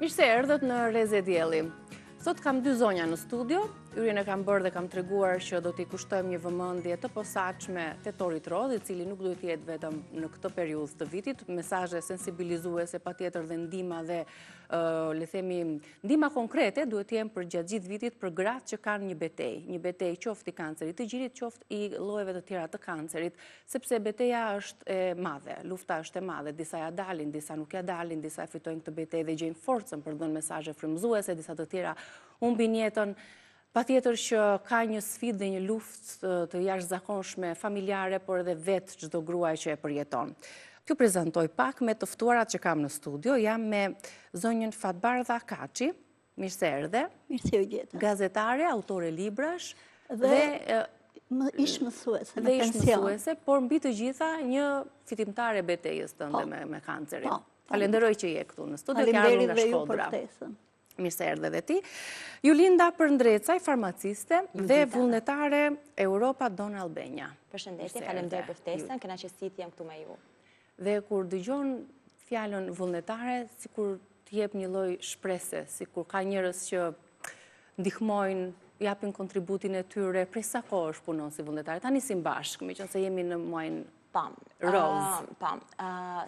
S1: Mirë se erdhët në Rreze Dielli. Sot kam dy zonja në studio, hyrjen e kam bërë dhe kam treguar që do t'i kushtojmë një vëmendje të posaçme tetorit rozë, i cili nuk duhet të jetë vetëm në këtë periudhë të vitit, mesazhe sensibilizuese patjetër dhe ndihma dhe le të themi ndihma konkrete duhet të jenë përgjatë gjithë vitit për gratë që kanë një betejë, një betejë qoftë i kancerit të gjirit, qoftë i llojeve të tjera të kancerit, Sepse beteja është e madhe, lufta është e madhe, disa ia dalin, disa nuk ia dalin, disa e fitojnë këtë betejë dhe gjejnë forcën për të dhënë mesazhe frymëzuese, disa të tjera humbin jetën. Patjetër që ka një sfidë dhe një luftë të jashtëzakonshme familjare, por edhe vetë çdo grua që e përjeton. T'ju prezantoj pak me të ftuarat që kam në studio, jam me zonjën Fatbardha Kaçi, Mirë se erdhe.
S3: Mirë se ju gjeta.
S1: Gazetare, autore librash
S3: dhe ish mësuese në pension.
S1: Dhe ish mësuese, por mbi të gjitha një fitimtare e betejës tënde po. me, me kancerin. Po. Falenderoj që je këtu në studio, ke ardhur nga Shkodra. Mirë se erdhe dhe ti. Julinda Përndrecaj, farmaciste dhe vullnetare Europa Donna Albania.
S4: Përshëndetje, faleminderit për ftesën, kënaqësi të jem këtu me ju.
S1: Dhe kur dëgjon fjalën vullnetare, sikur të jep një lloj shprese, sikur ka njerëz që ndihmojnë, japin kontributin e tyre, prej sa kohësh punon si vullnetare? Ta nisim bashkë, meqenëse jemi në muajin
S4: Po,
S1: rozë.
S4: Po,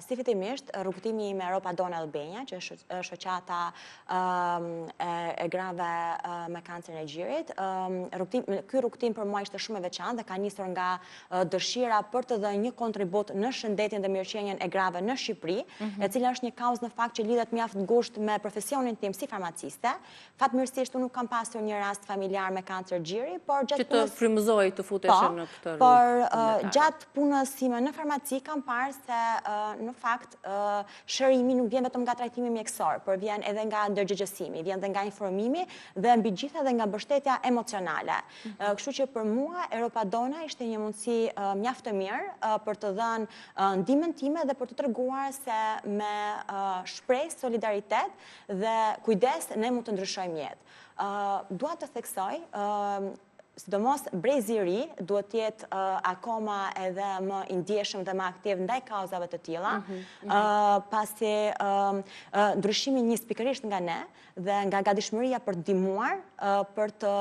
S4: si fillimisht, rrugëtimi im me Europa Donna Albania, që është shoqata e grave me kancerin e gjirit, ky rrugëtim për mua ishte shumë e veçantë dhe ka nisur nga dëshira për të dhënë një kontribut në shëndetin dhe mirëqenien e grave në Shqipëri, mhm. e cila është një kauzë në fakt që lidhet mjaft ngushtë me profesionin tim si farmaciste. Fatmirësisht unë nuk kam pasur një rast familjar me kancer gjiri, por
S1: gjatë punës... Që të frymëzoi të futeshe po, në këtë
S4: rrugë. Por gjatë punës sime në farmaci kam parë se në fakt shërimi nuk vjen vetëm nga trajtimi mjekësor, por vjen edhe nga ndërgjegjësimi, vjen dhe nga informimi dhe mbi të gjitha dhe nga mbështetja emocionale. Kështu që për mua Europa Donna ishte një mundësi mjaft e mirë për të dhënë ndihmën time dhe për të treguar se me shpresë, solidaritet dhe kujdes ne mund të ndryshojmë jetë. Dua të theksoj sidomos brezi i ri duhet të jetë akoma edhe më i ndjeshëm dhe më aktiv ndaj kauzave të tilla, mhm, mhm. pasi ndryshimi nis pikërisht nga ne, dhe nga gatishmëria për të ndihmuar, për të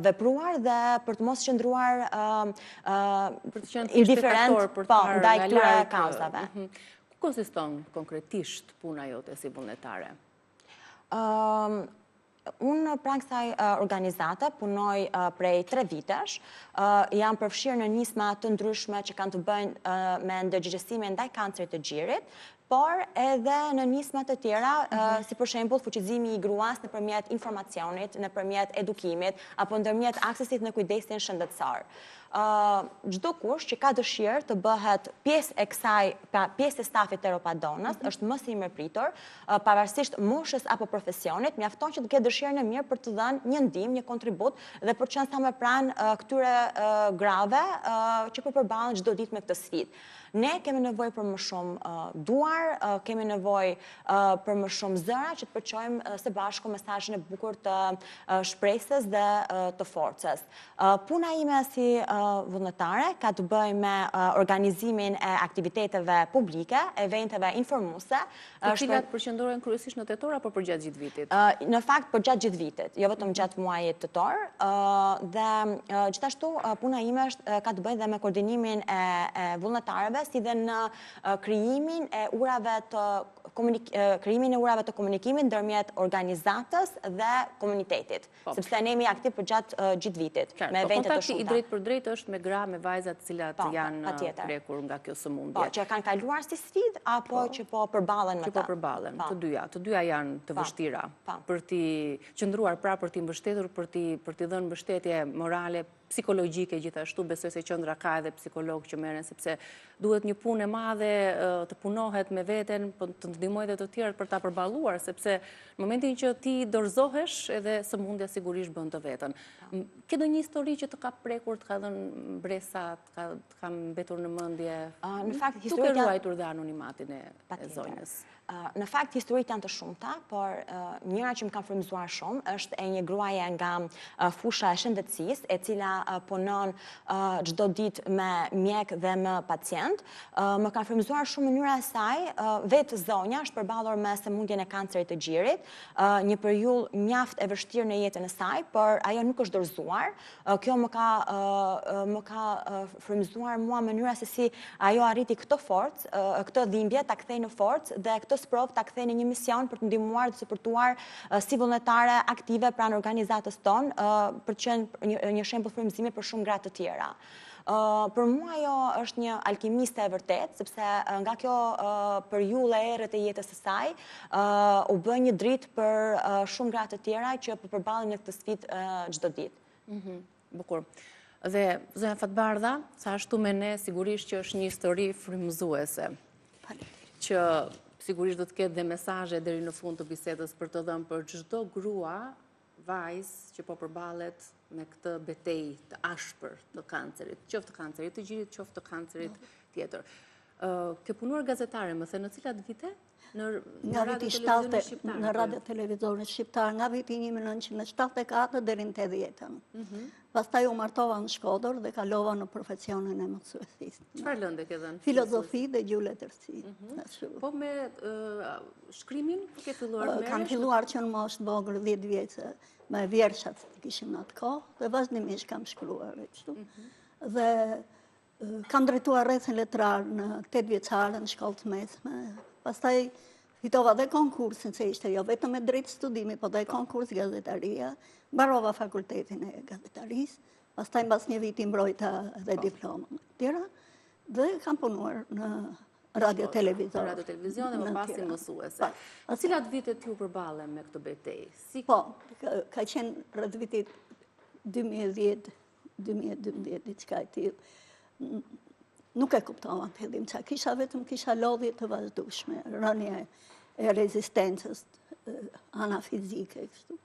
S4: vepruar dhe për të mos qëndruar
S1: për të qenë indiferent
S4: po, ndaj këtyre kauzave.
S1: Mhm. Ku konsiston konkretisht puna jote si vullnetare?
S4: Unë pranë kësaj organizate punoj prej tre vitesh, jam përfshirë në nisma të ndryshme që kanë të bëjnë me ndërgjegjësimin ndaj kancerit të gjirit, por edhe në nisma të tjera, mhm. si për shembull fuqizimi i gruas nëpërmjet informacionit, nëpërmjet edukimit, apo ndërmjet aksesit në kujdesin shëndetësor. Çdokush që ka dëshirë të bëhet pjesë e kësaj, pra pjesë e stafit të Europa Donës, mhm. është më se i mirëpritur, pavarësisht moshës apo profesionit, mjafton që të ketë dëshirën e mirë për të dhënë një ndihmë, një kontribut dhe për të qenë sa më pranë këtyre grave që po përballen çdo ditë me këtë sfidë. Ne kemi nevojë për më shumë duar. informuar, kemi nevojë për më shumë zëra që të përçojmë së bashku mesazhin e bukur të shpresës dhe të forcës. Puna ime si vullnetare ka të bëjë me organizimin e aktiviteteve publike, eventeve informuese,
S1: Të cilat përqendrohen kryesisht në tetor apo përgjatë gjithë
S4: vitit? Në fakt përgjatë gjithë vitit, jo vetëm gjatë muajit tetor. Dhe gjithashtu puna ime është ka të bëjë dhe me koordinimin e vullnetarëve, si dhe në krijimin e urave të krijimin e urave të komunikimit ndërmjet organizatës dhe komunitetit. Po. Sepse ne jemi aktiv përgjatë gjithë vitit, me po, evente të
S1: shumta. Kontakti i drejtpërdrejtë është me gra, me vajza të cilat po, janë prekur nga kjo sëmundje.
S4: Po, që kanë kaluar si sfidë, apo që po përballen me
S1: të. Që po përballen, të dyja. Të dyja janë të vështira. Për t'i qëndruar pra, për t'i mbështetur, për t'i dhënë mbështetje morale, psikologjike gjithashtu, besoj se qendra ka edhe psikologë që merren, sepse duhet një punë e madhe të punohet me veten, po të ndihmojë dhe të tjerët për ta përballuar, sepse në momentin që ti dorëzohesh edhe sëmundja sigurisht bën të vetën. Ke ndonjë histori që të ka prekur, të ka dhënë mbresa, të ka mbetur në mendje?
S4: Në fakt,
S1: historitë janë... Duke ruajtur dhe anonimatin e zonjës.
S4: Në fakt, historitë janë të shumta, por njëra që më ka frymëzuar shumë është e një gruaje nga fusha e shëndetësisë, e cila punon çdo ditë me mjekë dhe me pacientë. Më ka frymëzuar shumë mënyra e saj, vetë zonja është përballur me sëmundjen e kancerit të gjirit, një periudhë mjaft e vështirë në jetën e saj, por ajo nuk është dorëzuar. Kjo më ka më ka frymëzuar mua mënyra se si ajo arriti këtë forcë, këtë dhimbje ta kthejë në forcë dhe këtë sprovë ta kthejë në një mision për të ndihmuar dhe suportuar si vullnetare aktive pranë organizatës tonë, për të qenë një, një shembull frymëzimi për shumë gra të tjera. Për mua ajo është një alkimiste e vërtetë, sepse nga kjo periudhë e errët e jetës së saj, u bë një dritë për shumë gra të tjera që po përballen me këtë sfidë çdo ditë.
S1: Mhm, bukur. Dhe zonja Fatbardha, sa ashtu me ne, sigurisht që është një histori frymëzuese. Që sigurisht do të ketë dhe mesazhe deri në fund të bisedës për të dhënë për çdo grua vajzë që po përballet me këtë betejë të ashpër të kancerit, qoftë të kancerit të gjirit, qoftë të kancerit tjetër. Ke punuar gazetare, më the në cilat vite?
S3: Në Radio Televizionin Shqiptar. Në Radio Televizionin Shqiptar, nga viti 1974 deri në 80-ën. Mhm. Pastaj u martova në Shkodër dhe kalova në profesionin e
S1: mësuesisë. Çfarë lënde ke
S3: dhënë? Filozofi dhe gjuhë letërsi.
S1: Mhm. Po me shkrimin, ke filluar
S3: të merresh? Kam filluar që në moshë të vogël 10 vjeçe me vjershat që kishim në atë kohë dhe vazhdimisht kam shkruar e kështu. Mhm. Dhe Kam drejtuar rrethin letrar në tetëvjeçarë në shkollë të mesme. Pastaj fitova dhe konkursin, se ishte jo vetëm e drejtë studimi, po dhe konkurs gazetaria. Mbarova fakultetin e gazetarisë, pastaj mbas një viti mbrojta dhe po. diplomën. Tjera, dhe kam punuar në radio
S1: televizion. Radio televizion dhe më pas si mësuese. Po. Në cilat vite ti u përballe me këtë
S3: betejë? Si... Po, ka qenë rreth vitit 2010, 2012, diçka e tillë. Nuk e kuptova në fillim ça kisha, vetëm kisha lodhje të vazhdueshme, rënie e rezistencës, ana fizike, kështu.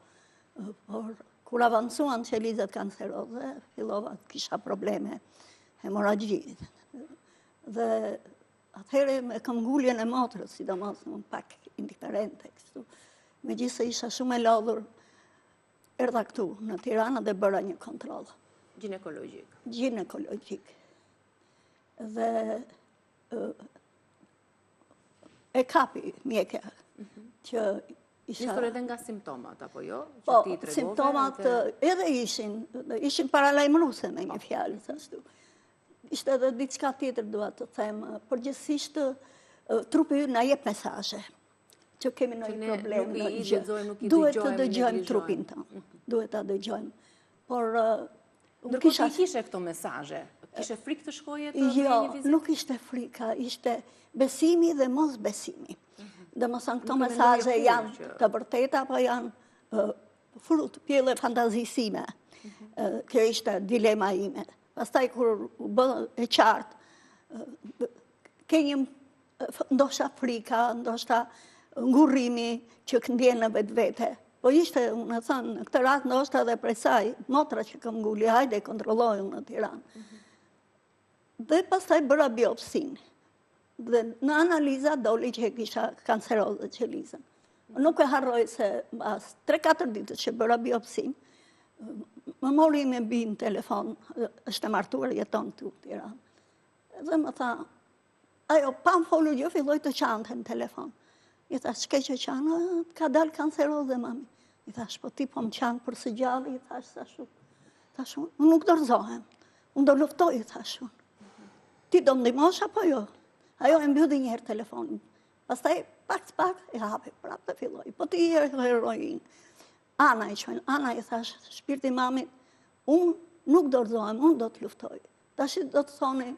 S3: Por, kur avancuan qelizat kanceroze, fillova kisha probleme, hemorragji. Dhe atëherë me këmbënguljen e motrës, sidomos unë pak indiferente, kështu. Megjithëse isha shumë e lodhur, Erdha këtu në Tiranë dhe bëra një kontroll.
S1: Gjinekologjik.
S3: Gjinekologjik. Dhe e kapi mjekja mhm.
S1: që isha... Nisur edhe nga simptomat, apo jo?
S3: Po, simptomat edhe ishin, ishin paralajmëruese me një po. fjalë, ashtu. Ishte edhe diçka tjetër dua të them, përgjithësisht trupi ynë na jep mesazhe. që kemi ndonjë problem në gjë. Duhet të dëgjojmë trupin tonë. Mhm. Duhet ta dëgjojmë.
S1: Por Ndërkohë që i kishe këto mesazhe, kishe frikë të shkoje të
S3: bëje jo, një vizitë? Jo, nuk ishte frika, ishte besimi dhe mosbesimi. Mhm. Domethënë këto mesazhe janë të vërteta, apo janë frut, pjellë e fantazisë sime. Mhm. Kjo ishte dilema ime. Pastaj kur u bë e qartë, ke një ndoshta frika, ndoshta ngurrimi që ndjen në vetvete. Po ishte, unë e them, në këtë rast ndoshta edhe prej saj, motra që këmbënguli, hajde, kontrollohu në Tiranë. Mhm. Dhe pastaj bëra biopsinë. Dhe në analiza doli që e kisha kanceroze qelizën. Nuk e harroj se pas 3-4 ditësh që bëra biopsinë, më mori ime bijë në telefon, është e martuar, jeton këtu në Tiranë. Dhe më tha, ajo pa më folur gjë, filloi të qante në telefon. I thashë, ç'ke që qan, ka dalë kanceroze, mami. I thashë, po ti po më qan për së gjalli, i thashë, sa shu. Thashë, unë nuk dorëzohem, unë do luftoj, i thashë unë. Ti do më ndihmosh apo jo? Ajo e mbylli një herë telefonin. Pastaj pak pak e hapi prapë dhe filloi. Po ti je heroinë. Ana i quajnë, Ana i thashë, shpirti i mamit, unë nuk dorëzohem, unë do të luftoj. Tashi do të thoni,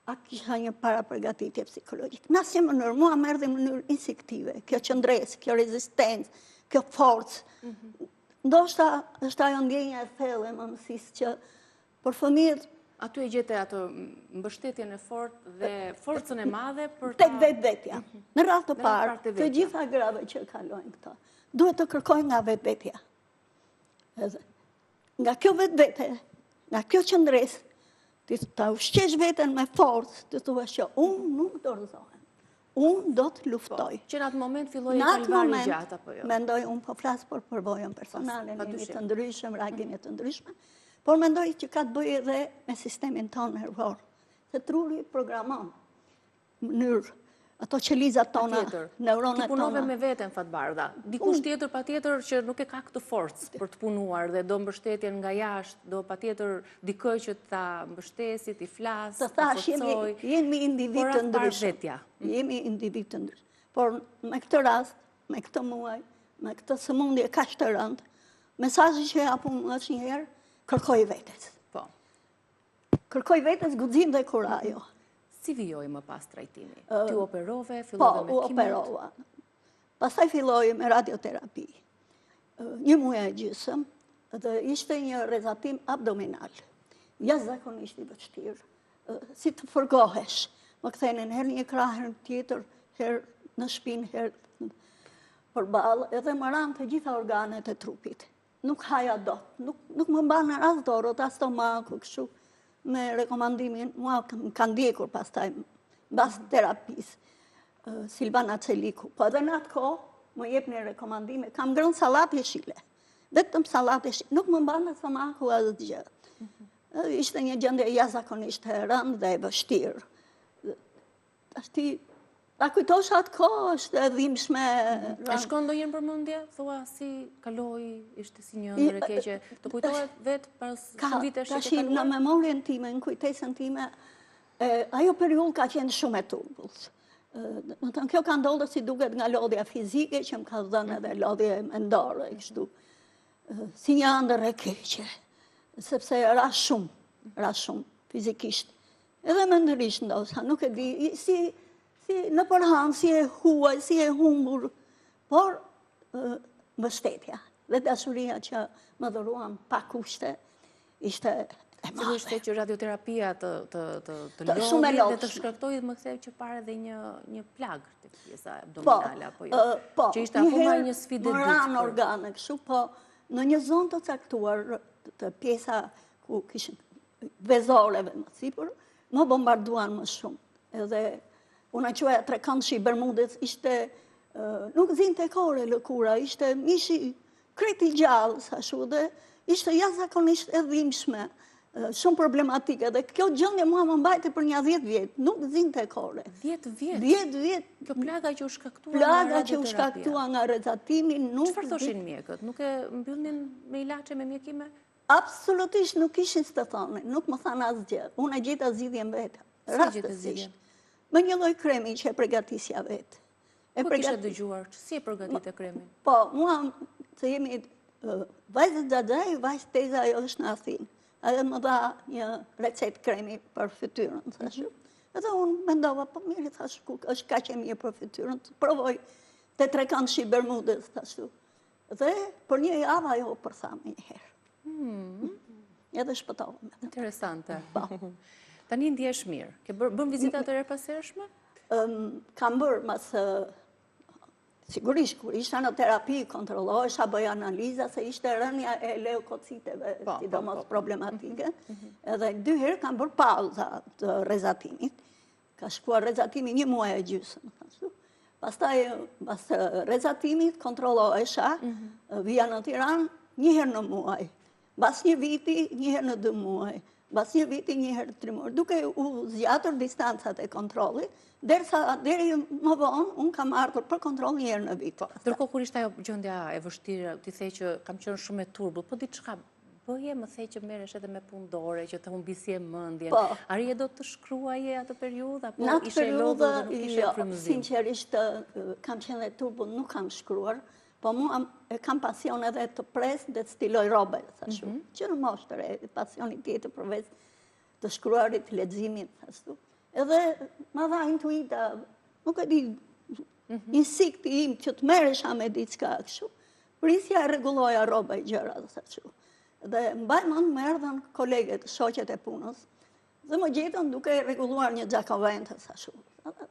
S3: a kisha një parapërgatitje psikologjike. Në asnjë mënyrë, mua më erdhi në mënyrë instinktive, kjo qëndresë, kjo rezistencë, kjo forcë. Mhm. Ndoshta është ajo ndjenja e thellë e mëmësisë që Për
S1: fëmijët Aty e gjete atë mbështetjen e fortë dhe forcën e madhe
S3: për ta... Tek vetvetja. Mhm. Në radhë të parë, të gjitha grave që kalojnë këto, duhet të kërkojnë nga vetvetja. Edhe, nga kjo vetvete, nga kjo qëndresë, ti ta ushqesh veten me forcë, të thuash që unë nuk dorëzohem. Unë do të luftoj.
S1: Po, që në atë moment filloi kalvari i gjatë, apo jo?
S3: Mendoj, unë po flas për përvojën personale, ne jemi të ndryshëm, reagimi të ndryshme, por mendoj që ka të bëjë edhe me sistemin tonë nervor, se truri programon mënyrë, ato qelizat tona, neuronet tona.
S1: Ti punove me veten, Fatbardha. Dikush tjetër patjetër që nuk e ka këtë forcë për të punuar dhe do mbështetjen nga jashtë, do patjetër dikë që ta mbështesi, t'i flasë,
S3: ta forcojë. Jemi individë të ndryshëm. Jemi individë të ndryshëm. Por me këtë rast, me këtë muaj, me këtë sëmundje kaq të rëndë, mesazhi që jap unë është një herë, kërkoji vetes.
S1: Po.
S3: Kërkoji vetes guxim dhe kurajo.
S1: Si vijoi më pas trajtimi? Ti u operove, fillove
S3: po, me kimot? Po, u operova. Pastaj filloi me radioterapi. Një muaj e gjysëm, dhe ishte një rrezatim abdominal. Jashtëzakonisht i vështirë. Si të fërgohesh. Më kthenin herë një krah, herë tjetër, herë në shpinë, herë përballë, edhe më ranë të gjitha organet e trupit. Nuk haja dot, nuk, nuk më mbanin as dorët, as stomaku, kështu, me rekomandimin, mua më ka ndjekur pastaj, mbas terapisë, Silvana Celiku. Po edhe në atë kohë, më jepnin rekomandime, kam ngrënë sallatë jeshile, vetëm sallatë jeshile, nuk më mbante stomaku asgjë. Mhm. Ishte një gjendje jashtëzakonisht e rëndë dhe e vështirë. Tashti, ta kujtosh atë kohë është e
S1: dhimbshme. E shkon ndonjëherë nëpër mendje, thua si kaloi, ishte si një ëndërr e keqe. Të kujtohet vetë pas shumë vitesh që
S3: ke kaluar? Në memorien time, në kujtesën time, ajo periudhë ka qenë shumë e turbullt. Domethënë, kjo ka ndodhur si duket nga lodhja fizike, që më ka dhënë edhe lodhje mendore, kështu. Si një ëndërr e keqe, sepse ra shumë, ra shumë, fizikisht. Edhe mendërisht ndoshta, nuk e di, si, si nëpër hanë, si e huaj, si e humbur, por mbështetja dhe dashuria që më dhuruan pa kushte, ishte e
S1: madhe. Sigurisht që radioterapia të, të, të, të lodhi dhe të shkaktoi më the që parë edhe një, një plagë te pjesa po, abdominale, apo jo?
S3: Po,
S1: që ishte akoma një sfidë e
S3: dytë. Më ranë organe, kështu, po, në një zonë të caktuar, të pjesa ku kishin vezoreve më sipër, më bombarduan më shumë. Edhe unë e quaja trekëndëshi i Bermudës, ishte, nuk zinte kore lëkura, ishte mishi krejt i gjallë, ashtu dhe ishte jashtëzakonisht e dhimbshme, shumë problematike, dhe kjo gjendje mua më mbajti për nja 10 vjet, nuk zinte
S1: kore. 10 vjet?
S3: 10 vjet.
S1: Kjo plaga që u shkaktua nga
S3: Plaga që u shkaktua nga rrezatimi,
S1: nuk... Çfarë thoshin mjekët? Nuk e mbyllnin me ilaçe, me mjekime?
S3: Absolutisht nuk kishin ç'të thonin, nuk më thanë asgjë. Unë e gjeta zgjidhjen vetë.
S1: Rastësisht.
S3: Me një lloj kremi që e pregatisja
S1: vetë. E Ku kishe dëgjuar? Si e përgatite kremin?
S3: Po, mua të jemi vajzë xhaxhai, vajzë teza ajo është në Athinë. Ajo më dha një recetë kremi për fytyrën, thashë. Mhm. Edhe unë mendova, po mirë, thashë, ku është kaq e mirë për fytyrën, të provoj te trekëndëshi i Bermudës, thashë. Dhe për një javë ajo u përtha menjëherë.
S1: Hmm.
S3: Edhe shpëtova
S1: me të. Interesante. Po. Tani ndihesh mirë. Ke bërë, bën vizita të herëpashershme?
S3: Kam bërë, mas, sigurisht, kur isha në terapi, kontrollohesha, bëja analiza, se ishte rënia e leukociteve, po, po, sidomos po. problematike. Mhm, mhm. Edhe dy herë kam bërë pauza të rrezatimit. Ka shkuar rrezatimi një muaj e gjysmë. Pastaj, pas rrezatimit, kontrollohesha, mhm. vija në Tiranë, një herë në muaj. Mbas një viti, një herë në dy muaj. Mbas një viti, një herë në tri muaj. Duke u zgjatur distancat e kontrollit, derisa deri më vonë, unë kam ardhur për kontroll një herë në vit.
S1: Po, ndërkohë kur ishte ajo gjendja e vështirë, ti the që kam qenë shumë e turbullt, po diçka bëje, më the që merresh edhe me punë dore, që të humbisje mendjen. Po. Arrije dot të shkruaje atë periudhë, apo ishe e lodhur dhe nuk kishe
S3: jo,
S1: frymëzim?
S3: Sinqerisht, kam qenë e turbullt, nuk kam shkruar, po mua e kam pasion edhe të pres dhe të stiloj rrobe, thashë. Mhm. Që në moshë të re, pasioni tjetër përveç të shkruarit, leximit, ashtu. Edhe ma dha intuita, nuk e di, mhm. instinkti im që të merresha me diçka kështu. Prisja e rregulloja rroba e gjëra, thashë. Dhe mbaj mend më erdhën koleget, shoqet e punës, dhe më gjetën duke rregulluar një xhakovente, thashë.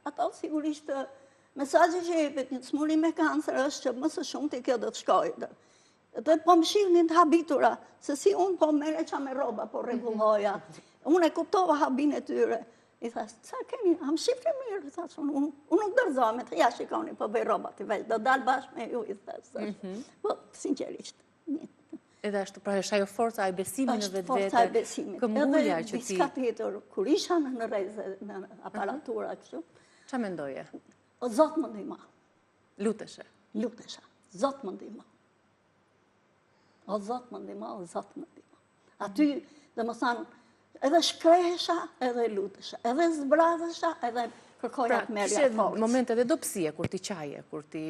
S3: Ato sigurisht mesazhi që jepet një të sëmuri me kancer është që më së shumti kjo do të shkojë. Dhe po më shihnin të habitura, se si unë po merresha me rroba, po rregulloja. Unë e kuptova habinë e tyre. I thashë, ça keni, a më shihni mirë, i thashë, unë, unë nuk dorëzohem, ja shikoni, po bëj rroba t'i vesh, do dal bashkë me ju, i thashë. Mhm. Po, sinqerisht.
S1: Edhe ashtu, pra është ajo forca e besimit në vetvete.
S3: Është forca e besimit.
S1: Këmbëngulja që ti...
S3: Edhe diçka tjetër, kur isha në rreze, në aparatura, kështu.
S1: Ça mendoje?
S3: O, Zot më ndihmo.
S1: Luteshe?
S3: Lutesha. Zot më ndihmo. O Zot më ndihmo, o Zot më ndihmo. Aty, domethënë, edhe shkrehesha, edhe lutesha, edhe zbrazesha, edhe kërkoja
S1: pra,
S3: të merrja forcë.
S1: Pra, momente edhe dobësie, kur ti qaje, kur ti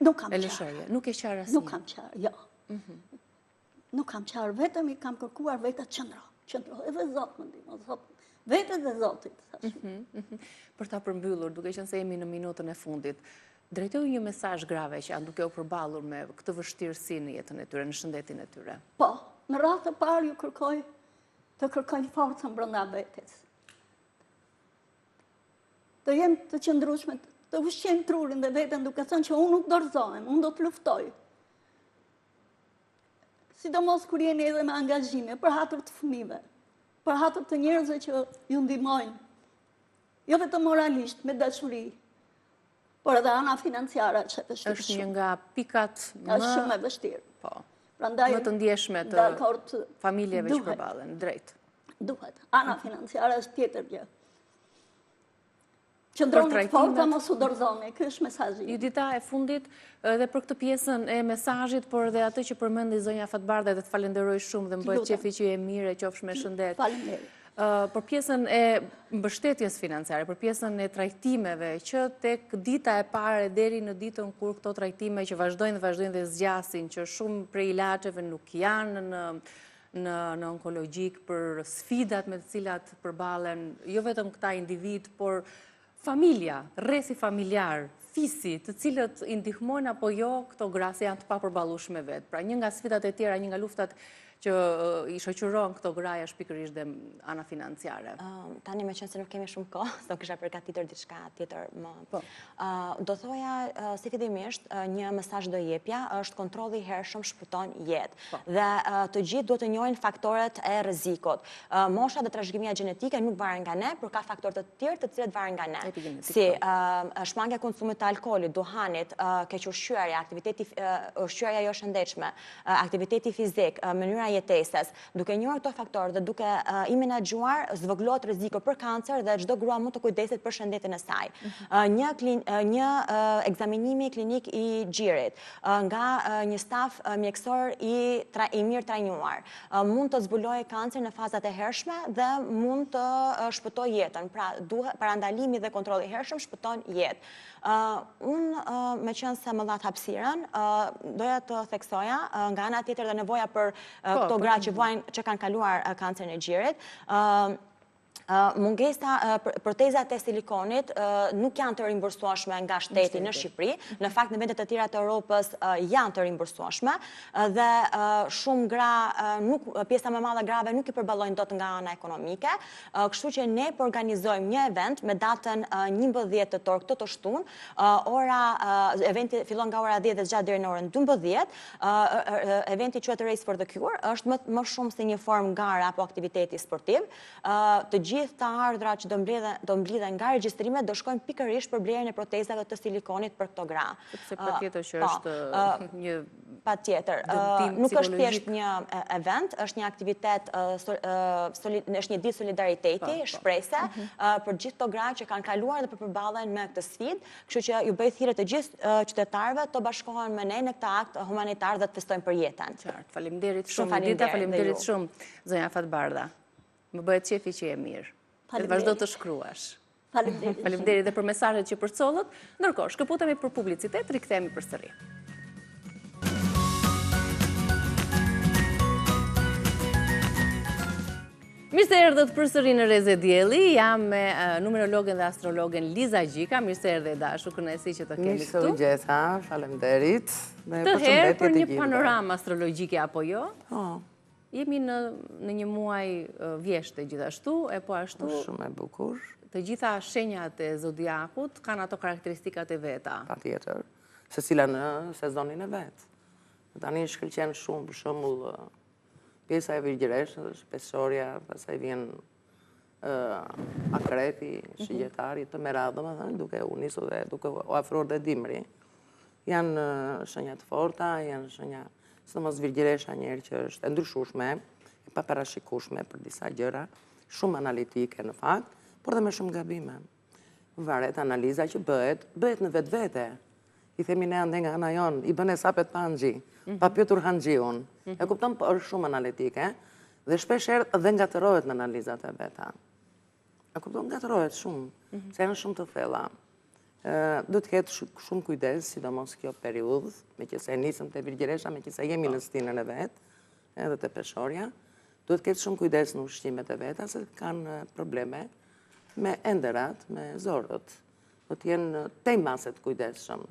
S3: Nuk kam
S1: e lëshoje. Nuk ke qarë asnjë.
S3: Nuk kam qarë, jo. Mhm. Nuk kam qarë, vetëm i kam kërkuar vetes qëndro, qëndro, edhe Zot më ndihmo, Zot, vetes dhe Zotit,
S1: thashë. Mhm, mhm. Për ta përmbyllur, duke qenë se jemi në minutën e fundit, drejtoju një mesazh grave që janë duke u përballur me këtë vështirësi në jetën e tyre, në shëndetin e tyre.
S3: Po, në radhë të parë ju kërkoj të kërkojnë forcën brenda vetes. Të jenë të qëndrueshme, të ushqejnë trurin dhe veten duke thënë që unë nuk dorëzohem, unë do të luftoj. Sidomos kur jeni edhe me angazhime, për hatër të fëmijëve, për hatër të njerëzve që ju ndihmojnë, jo vetëm moralisht, me dashuri, por edhe ana financiare është e
S1: vështirë. Është një nga pikat
S3: më... është shumë e vështirë.
S1: Po. Prandaj, më të ndjeshme të familjeve që përballen, drejt.
S3: Duhet. Ana financiare është tjetër gjë. Qëndroni të forta, mos u dorëzoni, ky është mesazhi.
S1: Judita e fundit edhe për këtë pjesën e mesazhit, por edhe atë që përmendi zonja Fatbardha dhe të falenderoj shumë dhe më bëhet qefi që je mirë e qofsh me shëndet.
S3: Faleminderit.
S1: Për pjesën e mbështetjes financiare, për pjesën e trajtimeve, që tek dita e parë deri në ditën kur këto trajtime që vazhdojnë dhe vazhdojnë dhe zgjasin, që shumë prej ilaçeve nuk janë në në në onkologjik për sfidat me të cilat përballen jo vetëm këta individë, por familja, rrethi familjar, fisi, të cilët i ndihmojnë apo jo këto gra se janë të papërballueshme vetë. Pra një nga sfidat e tjera, një nga luftat që i shoqëron këto gra është pikërisht dhe ana
S4: financiare. Tani meqenëse nuk kemi shumë kohë, se kisha përgatitur diçka tjetër më. Po. Do thoja si fillimisht një mesazh do jepja është kontrolli i hershëm shpëton jetë. Po. Dhe të gjithë duhet të njohin faktorët e rrezikut. Mosha dhe trashëgimia gjenetike nuk varen nga ne, por ka faktorë të tjerë të cilët varen nga ne. Si po. shmangia e konsumit të alkoolit, duhanit, kequshqyerja, aktiviteti ushqyerja jo e shëndetshme, aktiviteti fizik, mënyra e jetesës. Duke njohur këto faktorë dhe duke i menaxhuar, zvogëlohet rreziku për kancer dhe çdo grua mund të kujdeset për shëndetin e saj. Mhm. Një një ekzaminimi klinik i gjirit, nga një staf mjekësor i i mirëtrajnuar. Mund të zbulojë kancerin në fazat e hershme dhe mund të shpëtojë jetën. Pra, duhet parandalimi dhe kontrolli i hershëm shpëton jetë. Unë, meqenëse më dhatë hapësirën, doja të theksoja nga ana tjetër dhe nevoja për po, këto po. gra që vuajnë që kanë kaluar kancerin e gjirit, mungesa protezat e silikonit nuk janë të rimbursueshme nga shteti në Shqipëri. Në fakt në vendet e tjera të Europës janë të rimbursueshme dhe shumë gra nuk pjesa më e madhe e grave nuk i përballojnë dot nga ana ekonomike. Kështu që ne po organizojmë një event me datën 11 tetor këtë të shtunë. Ora eventi fillon nga ora 10 dhe zgjat deri në orën 12. Eventi quhet Race for the Cure, është më më shumë se një formë gare apo aktiviteti sportiv. Të gjithë. gjithë të ardhurat që do mblidhen do mblidhen nga regjistrimet do shkojnë pikërisht për blerjen e protezave të silikonit për këto
S1: gra. Sepse patjetër që po, është një
S4: Patjetër. Nuk është thjesht një event, është një aktivitet, është një ditë solidariteti, po, po. shprese, mhm. për gjithë këto gra që kanë kaluar dhe po përballen me këtë sfidë, kështu që ju bëj thirrje të gjithë qytetarëve të bashkohen me ne në këtë akt humanitar dhe të festojmë për
S1: jetën. Qartë, faleminderit shumë, Dita, faleminderit shumë, zonja Fatbardha. Më bëhet qefi që je mirë. Dhe vazhdo të shkruash.
S3: Faleminderit.
S1: Faleminderit dhe për mesazhet që përcollët. Ndërkohë, shkëputemi për publicitet, rikthehemi përsëri. Mirë se erdhët përsëri në Rreze Dielli, jam me numerologen dhe astrologen Liza Gjika, mirë se erdhe e dashur, kënaqësi që të kemi
S5: këtu. Mirë se u gjeta, faleminderit.
S1: Këtë herë për një panoramë astrologjike apo jo?
S5: Po.
S1: Jemi në në një muaj vjeshte gjithashtu, e po ashtu
S5: Shumë e bukur.
S1: Të gjitha shenjat e zodiakut kanë ato karakteristikat e
S5: veta. Patjetër, secila në sezonin e vet. Tani shkëlqen shumë, për shembull, pjesa e virgjëreshës, peshorja, pastaj vjen akrepi, mhm. shigjetari, të me radhë, domethënë, duke u nisur dhe duke u afruar dhe dimri. Janë shenja të forta, janë shenja, sidomos virgjëresha njëherë që është e ndryshueshme, e paparashikueshme për disa gjëra, shumë analitike në fakt, por dhe me shumë gabime. Varet analiza që bëhet, bëhet në vetvete. I themi ne andej nga ana jonë, i bën hesapet pa hanxhi, mhm. pa pyetur hanxhiun. Mhm. E kupton, po është shumë analitike dhe shpeshherë dhe ngatërrohet në analizat e veta. E kupton, ngatërrohet shumë, mhm. se janë shumë të thella. Duhet të ketë shumë kujdes, sidomos kjo periudhë, meqenëse e nisëm te virgjëresha, meqenëse jemi në po. stinën e vet, edhe te peshorja, duhet të ketë shumë kujdes në ushqimet e veta, se kanë probleme me yndyrat, me zorrët. Do të jenë tej mase të kujdesshëm.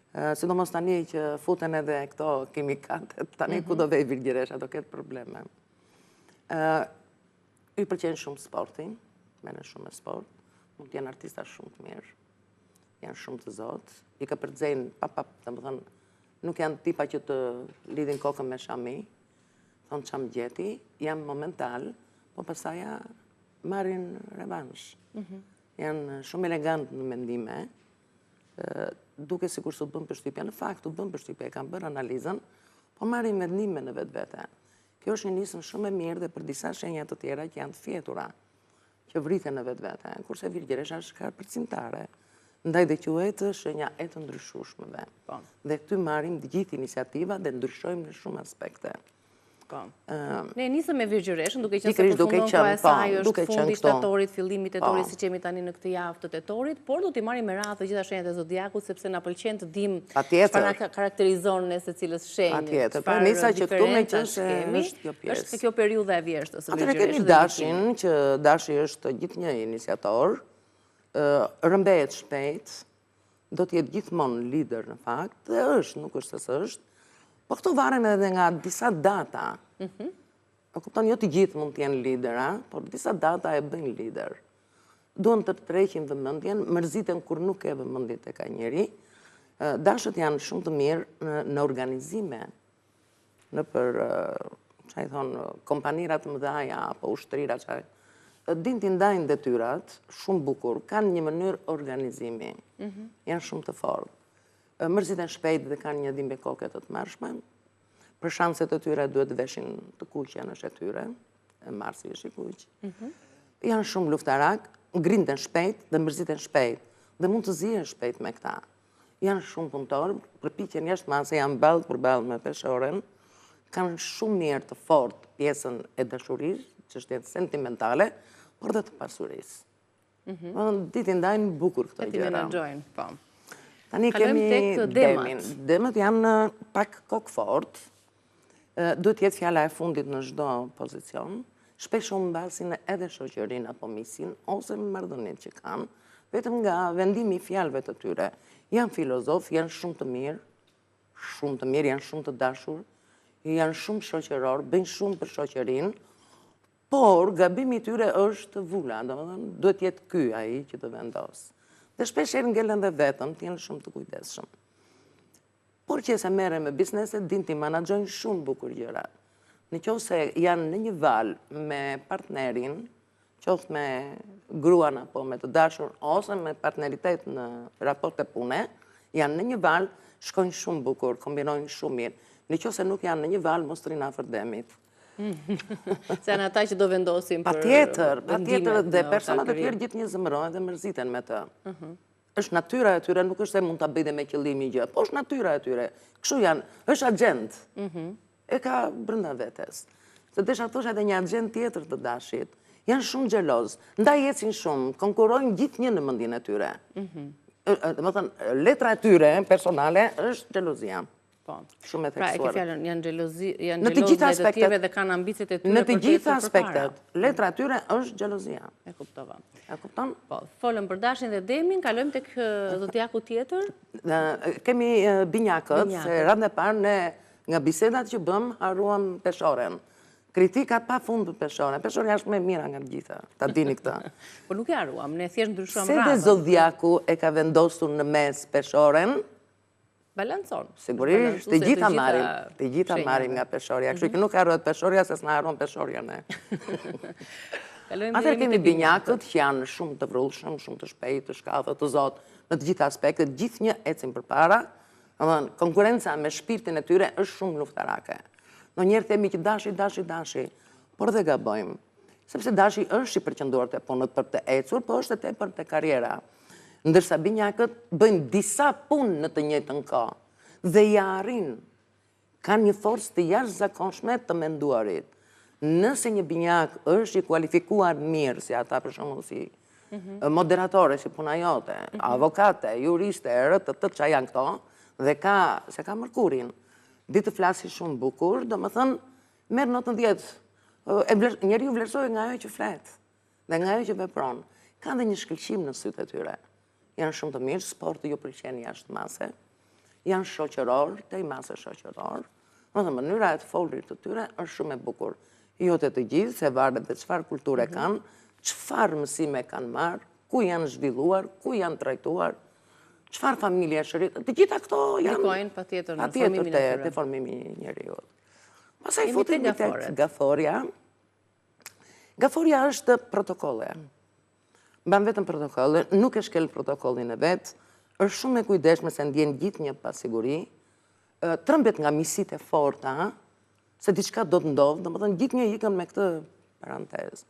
S5: Sidomos tani që futen edhe këto kimikatet, tani ku mhm. do vejë virgjëresha, do ketë probleme. I pëlqen shumë sporti, merren shumë me sport, mund të jenë artista shumë të mirë, janë shumë të zotë, i kapërcejnë pa pa, domethënë, nuk janë tipa që të lidhin kokën me shami, thonë ça më gjeti, janë momental, po pasaja marrin revansh. Mhm. Janë shumë elegant në mendime, duke sikur s'u bën përshtypje, në fakt u bën përshtypje, e kanë bërë analizën, po marrin vendime në vetvete. Kjo është një nismë shumë e mirë dhe për disa shenja të tjera që janë të fjetura, që vriten në vetvete, kurse virgjëresha është kapërcimtare. Ndaj dhe quhet shenja e të ndryshueshmëve. Po. Dhe këtu marrim të gjithë iniciativa dhe ndryshojmë në shumë
S1: aspekte. Po. Ne nisëm me virgjëreshën, duke qenë se përfundon koha e po, saj është fundi i shtatorit, fillimi i tetorit, po. siç jemi tani në këtë javë të tetorit, por do t'i marrim me radhë të gjitha shenjat e zodiakut, sepse na pëlqen të dimë çfarë na karakterizon ne secilës shenjë,
S5: Patjetër, po nisa që këtu meqenëse është
S1: kjo pjesë. Është kjo periudha e vjeshtës.
S5: Atëherë kemi dashin, që dashi është gjithnjë iniciator, rrëmbehet shpejt, do të jetë gjithmonë lider në fakt, dhe është, nuk është se s'është, po këto varen edhe nga disa data. Mhm. E kupton, jo të gjithë mund të jenë lidera, por disa data e bëjnë lider. Duan të tërheqin vëmendjen, mërziten kur nuk ke vëmendje tek ai njeri. Dashët janë shumë të mirë në organizime, nëpër, ça i thonë, kompanira të mëdhaja, apo ushtrira, ça dinë t'i ndajnë detyrat, shumë bukur, kanë një mënyrë organizimi, mhm. janë shumë të fortë. Mërziten shpejt dhe kanë një dhimbje koke të tmerrshme, për shanset e tyre duhet të veshin të kuqe në e tyre, e marsi është i kuq. Mhm. Janë shumë luftarak, grinden shpejt dhe mërziten shpejt, dhe mund të zihen shpejt me këta. Janë shumë punëtorë, përpiqen jashtë mase, janë ballë për ballë me peshoren, kanë shumë mirë të fortë pjesën e dashurisë, çështjen sentimentale, por dhe të pasurisë. Mhm. Dinë t'i ndajnë bukur këto gjëra.
S1: T'i menaxhojnë,
S5: po. Tani kemi demin. Demet janë pak kokëfortë, duhet të jetë fjala e fundit në çdo pozicion, shpesh humbasin edhe shoqërinë apo miqësinë, ose marrëdhëniet që kanë, vetëm nga vendimi i fjalëve të tyre. Janë filozofë, janë shumë të mirë, shumë të mirë, janë shumë të dashur, janë shumë shoqërorë, bëjnë shumë për shoqërinë, Por, gabimi i tyre është vula, domethënë, duhet të jetë ky ai që të vendosë. Dhe shpesh herë ngelen dhe vetëm, të jenë shumë të kujdesshëm. Por qe se merren me biznese, dinë t'i menaxhojnë shumë bukur gjërat. Në qoftë se janë në një valë me partnerin, Qoftë me gruan apo me të dashur ose me partneritet në raporte pune, janë në një valë, shkojnë shumë bukur, kombinojnë shumë mirë. Në qoftë se nuk janë në një valë, mos të rrinë afër demit.
S1: Se janë ata që do vendosin
S5: për Patjetër, patjetër, dhe personat e tjerë gjithnjë zemërohen dhe mërziten me të. Mhm. Është natyra e tyre, nuk është se mund ta bëjë dhe me qëllim një gjë, po është natyra e tyre. Kështu janë, është axhendë. Mhm. E ka brenda vetes. Se desha të thosha edhe një axhendë tjetër të dashit. Janë shumë xhelozë, ndaj ecin shumë, konkurrojnë gjithnjë në mendjen e tyre. Mhm. Domethënë, letra e tyre personale është xhelozia.
S1: Po.
S5: Shumë e theksuar.
S1: Pra, e ke fjalën, janë xhelozi, janë xhelozë ndaj të tjerëve dhe kanë ambiciet e tyre
S5: për të gjitha aspektet. Letra e tyre është xhelozia.
S1: E kuptova.
S5: E kupton?
S1: Po, folëm për dashin dhe demin, kalojmë tek zodiaku tjetër.
S5: Kemi binjakët, se radhën e parë ne nga bisedat që bëmë, harruam peshoren. Kritikat pa fund për peshoren. Peshorja është më e mira nga të gjitha, ta dini këtë.
S1: Po nuk e harruam, ne thjesht ndryshuam radhën.
S5: Se dhe zodiaku e ka vendosur në mes peshoren,
S1: Balancon.
S5: Sigurisht, të gjitha marrim, të gjitha marrim nga peshorja. Kështu që nuk harrohet peshorja, se s'na harron peshorja ne. Atëherë kemi binjakët që janë shumë të vrullshëm, shumë të shpejtë, të shkathët, të zotë, në të gjitha aspektet, gjithnjë ecin përpara. Domethënë, konkurrenca me shpirtin e tyre është shumë luftarake. Ndonjëherë themi që dashi, dashi, dashi, por dhe gabojmë. Sepse dashi është i përqendruar te punët për të ecur, po është e tepër te karriera. Ndërsa binjakët bëjnë disa punë në të njëjtën kohë dhe ia arrijnë. Kanë një forcë të jashtëzakonshme të menduarit. Nëse një binjak është i kualifikuar mirë, si ata për shembull si mhm. moderatore, si puna jote, mhm. avokate, juriste, r të të ça janë këto, dhe ka, se ka Mërkurin, di të flasi shumë bukur, domethënë, merr notën 10. Njeriu vlerësohet nga ajo që flet. Dhe nga ajo që vepron, kanë dhe një shkëlqim në sytë e tyre. Janë shumë të mirë, sporti ju pëlqen jashtë mase, janë shoqërorë, tej mase shoqërorë, domethënë mënyra e të folurit të tyre është shumë e bukur. Jo te të gjithë, se varet dhe çfarë kulture mhm. kanë, çfarë mësime kanë marrë, ku janë zhvilluar, ku janë trajtuar, çfarë familje është rritur, të gjitha këto janë...
S1: Ndikojnë patjetër në formimin e tyre.
S5: Te formimi i njeriut. Pastaj futemi te gaforja, Gaforja është protokolle. Mban vetëm protokolle, nuk e shkel protokollin e vet, është shumë e kujdesshme se ndjen gjithnjë pasiguri, trembet nga miqësitë e forta, se diçka do të ndodhë, domethënë gjithnjë ikën me këtë parantezë.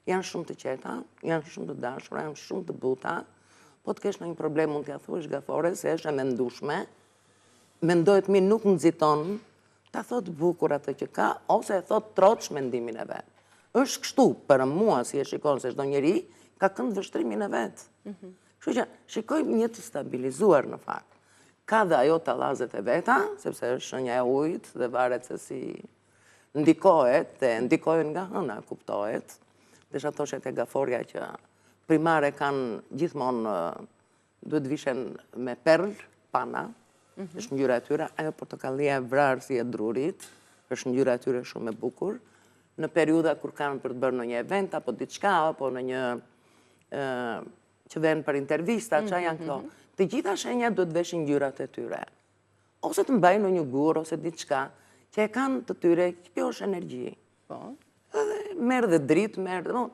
S5: Janë shumë të qeta, janë shumë të dashura, janë shumë të buta, po të kesh ndonjë problem mund t'ia thuash gafores, se është e mendushme, mendohet mirë nuk nxiton, Ta thotë bukur atë që ka, ose e thotë troç mendimin e vet. Është kështu, për mua si e shikon se çdo njeri, ka këndvështrimin e vet. Mhm. Kështu që shikojmë një të stabilizuar në fakt. Ka dhe ajo tallazet e veta, sepse është shenja e ujit dhe varet se si ndikohet dhe ndikohen nga hëna, kuptohet. Desha të thosha te gaforja që primare kanë gjithmonë Duhet të vishen me perlë, pana, mhm. është ngjyra e tyre, ajo portokallia e vrarë si e drurit, është ngjyra e tyre shumë e bukur. Në periudha kur kanë për të bërë ndonjë event, apo diçka, apo ndonjë që venë për intervista, ça mhm, janë këto. Mhm. Të gjitha shenjat duhet të veshin ngjyrat e tyre. Ose të mbajnë ndonjë gur, ose diçka, që e kanë të tyre, kjo është energji.
S1: Po.
S5: Edhe merr dhe dritë, merr dhe...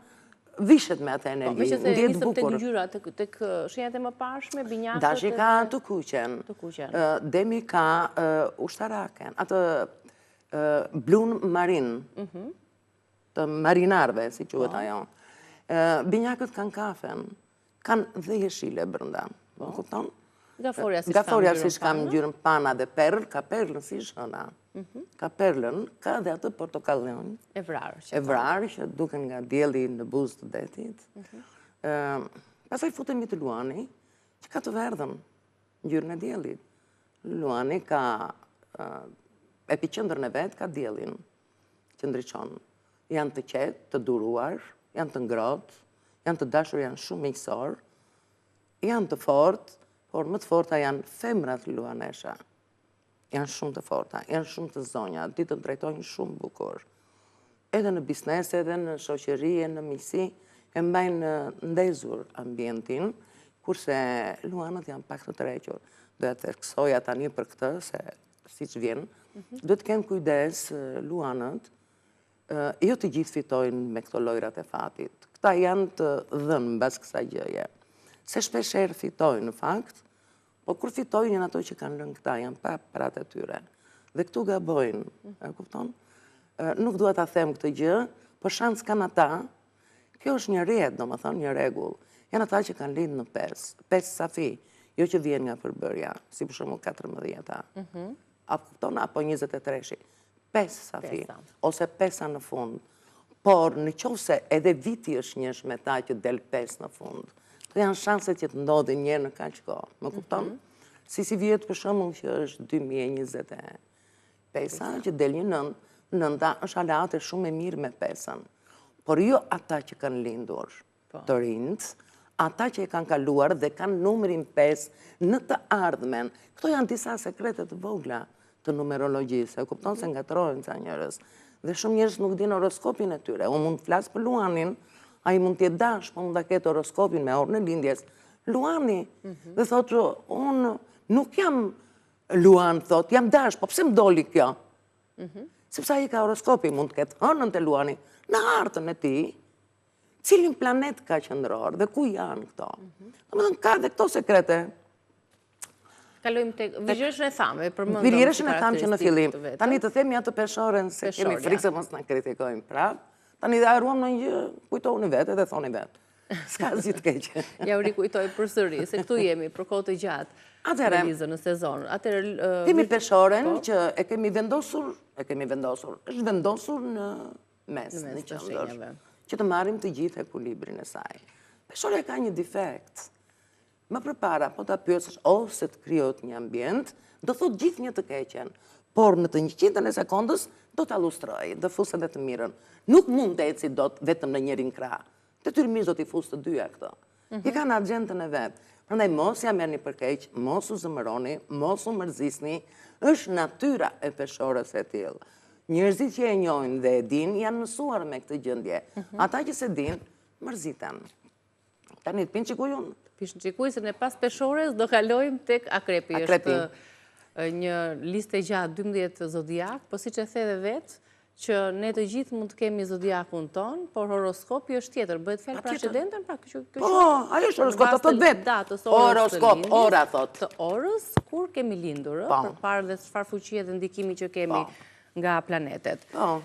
S5: Vishet me atë po, energji,
S1: ndihet bukur. Tek ngjyra, tek shenjat e mëparshme, binjakët...
S5: Dashi ka të kuqen.
S1: Të kuqen.
S5: Demi ka ushtaraken, atë blun marin, mhm. të marinarve, si quhet po. ajo. Binjakët kanë kafen, Kanë dhe jeshile brenda, më po. kupton?
S1: Gaforja
S5: siç Gaforja siç ka ngjyrën pana dhe perlë, ka perlën si hëna. Mhm. Ka perlën, ka dhe atë portokallin.
S1: E vrarë.
S5: E vrarë që duken nga dielli në buzë të detit. Mhm. Pastaj futemi te luani, që ka të verdhën, ngjyrën e diellit. Luani ka epiqendrën e vet, ka diellin. që ndriçon. Janë të qetë, të duruar, janë të ngrohtë, janë të dashur, janë shumë miqësorë, janë të fortë, por më të forta janë femrat luanesha. Janë shumë të forta, janë shumë të zonja, di të drejtojnë shumë bukur. Edhe në biznes, edhe në shoqëri, e në miqësi, e mbajnë ndezur ambientin, kurse luanët janë pak të tërhequr. Doja të theksoja tani për këtë, se siç vjen, mhm. duhet të kenë kujdes luanët, jo të gjithë fitojnë me këto lojrat e fatit. Këta janë të dhënë mbas kësaj gjëje. Se shpesh herë fitojnë në fakt, po kur fitojnë janë ato që kanë lënë këta, janë pa paratë e tyre. Dhe këtu gabojnë, e kupton? Nuk dua ta them këtë gjë, po shans kanë ata. Kjo është një rrjet, domethënë, një rregull. Janë ata që kanë lindë në 5, 5 safi, jo që vjen nga përbërja, si për shembull 14-a. Mhm. A kupton apo 23-shi. 5 safi, ose 5 në fund. Por në qoftë se edhe viti është njësh me ta që del 5 në fund, të janë shanset që të ndodhin njëherë në kaq kohë, më kupton? Mhm. Si sivjet për shembull që është 2025-a, që del një nëntë, nënta është aleate shumë e mirë me pesën, por jo ata që kanë lindur. Po. Të rinjtë, ata që e kanë kaluar dhe kanë numrin 5 në të ardhmen. Këto janë disa sekrete të vogla të numerologjisë, e kupton se ngatërrohen ca njerëz. Dhe shumë njerëz nuk dinë horoskopin e tyre. Unë mund të flas për Luanin, ai mund të jetë dash, po mund ta ketë horoskopin me orën e lindjes. Luani, mhm. dhe thotë, unë nuk jam Luan, thotë, jam dash, po pse më doli kjo? Mhm. Sepse ai ka horoskopin, mund të ketë hënën te Luani, në hartën e tij, Cilin planet ka qendror dhe ku janë këto? Mhm. Domethënë, ka dhe këto sekrete.
S1: Kalojmë te Virgjëreshën e thamë, e
S5: përmendëm. Virgjëreshën e thamë që në fillim. Tani të themi atë peshoren se kemi frikë se mos na kritikojnë prapë. Tani dhe harruam ndonjë gjë, kujtohuni vetë dhe thoni vetë. S'ka asgjë të
S1: keqe. Ja u rikujtoj përsëri, se këtu jemi për kohë të gjatë. Atëherë, në sezon.
S5: Atëherë, kemi peshoren po. që e kemi vendosur, e kemi vendosur, është vendosur në mes, në qendër, që të marrim të gjithë ekuilibrin e saj. Peshorja ka një defekt. Më përpara, po ta pyesësh ose të krijohet një ambient, do thotë gjithnjë të keqen, por në të njëqindtën e sekondës do ta lustrojë, do fusë edhe të mirën. Nuk mund të eci dot vetëm në njërin krah. Detyrimisht do t'i fusë të dyja këto. Mm -hmm. I ka në agjendën e vet. Prandaj mos ia merrni për keq, mos u zemëroni, mos u mërzisni, është natyra e peshores e tillë. Njerëzit që e njohin dhe e dinë janë mësuar me këtë gjendje. Mm -hmm. Ata që s'e dinë, mërziten. Tani të pinë çikuj
S1: unë? Të pinë çikuj, se ne pas peshores do kalojmë tek akrepi. Akrepi. Është një listë e gjatë 12 zodiak, po siç e the dhe vetë, që ne të gjithë mund të kemi zodiakun tonë, por horoskopi është tjetër, bëhet fjalë për ascendentin, pra
S5: kjo që Po, ajo është horoskop, të thotë vetë.
S1: Datës,
S5: horoskop, ora
S1: thotë. Të orës kur kemi lindur, po. për parë dhe çfarë fuqie dhe ndikimi që kemi po. nga planetet.
S5: Po.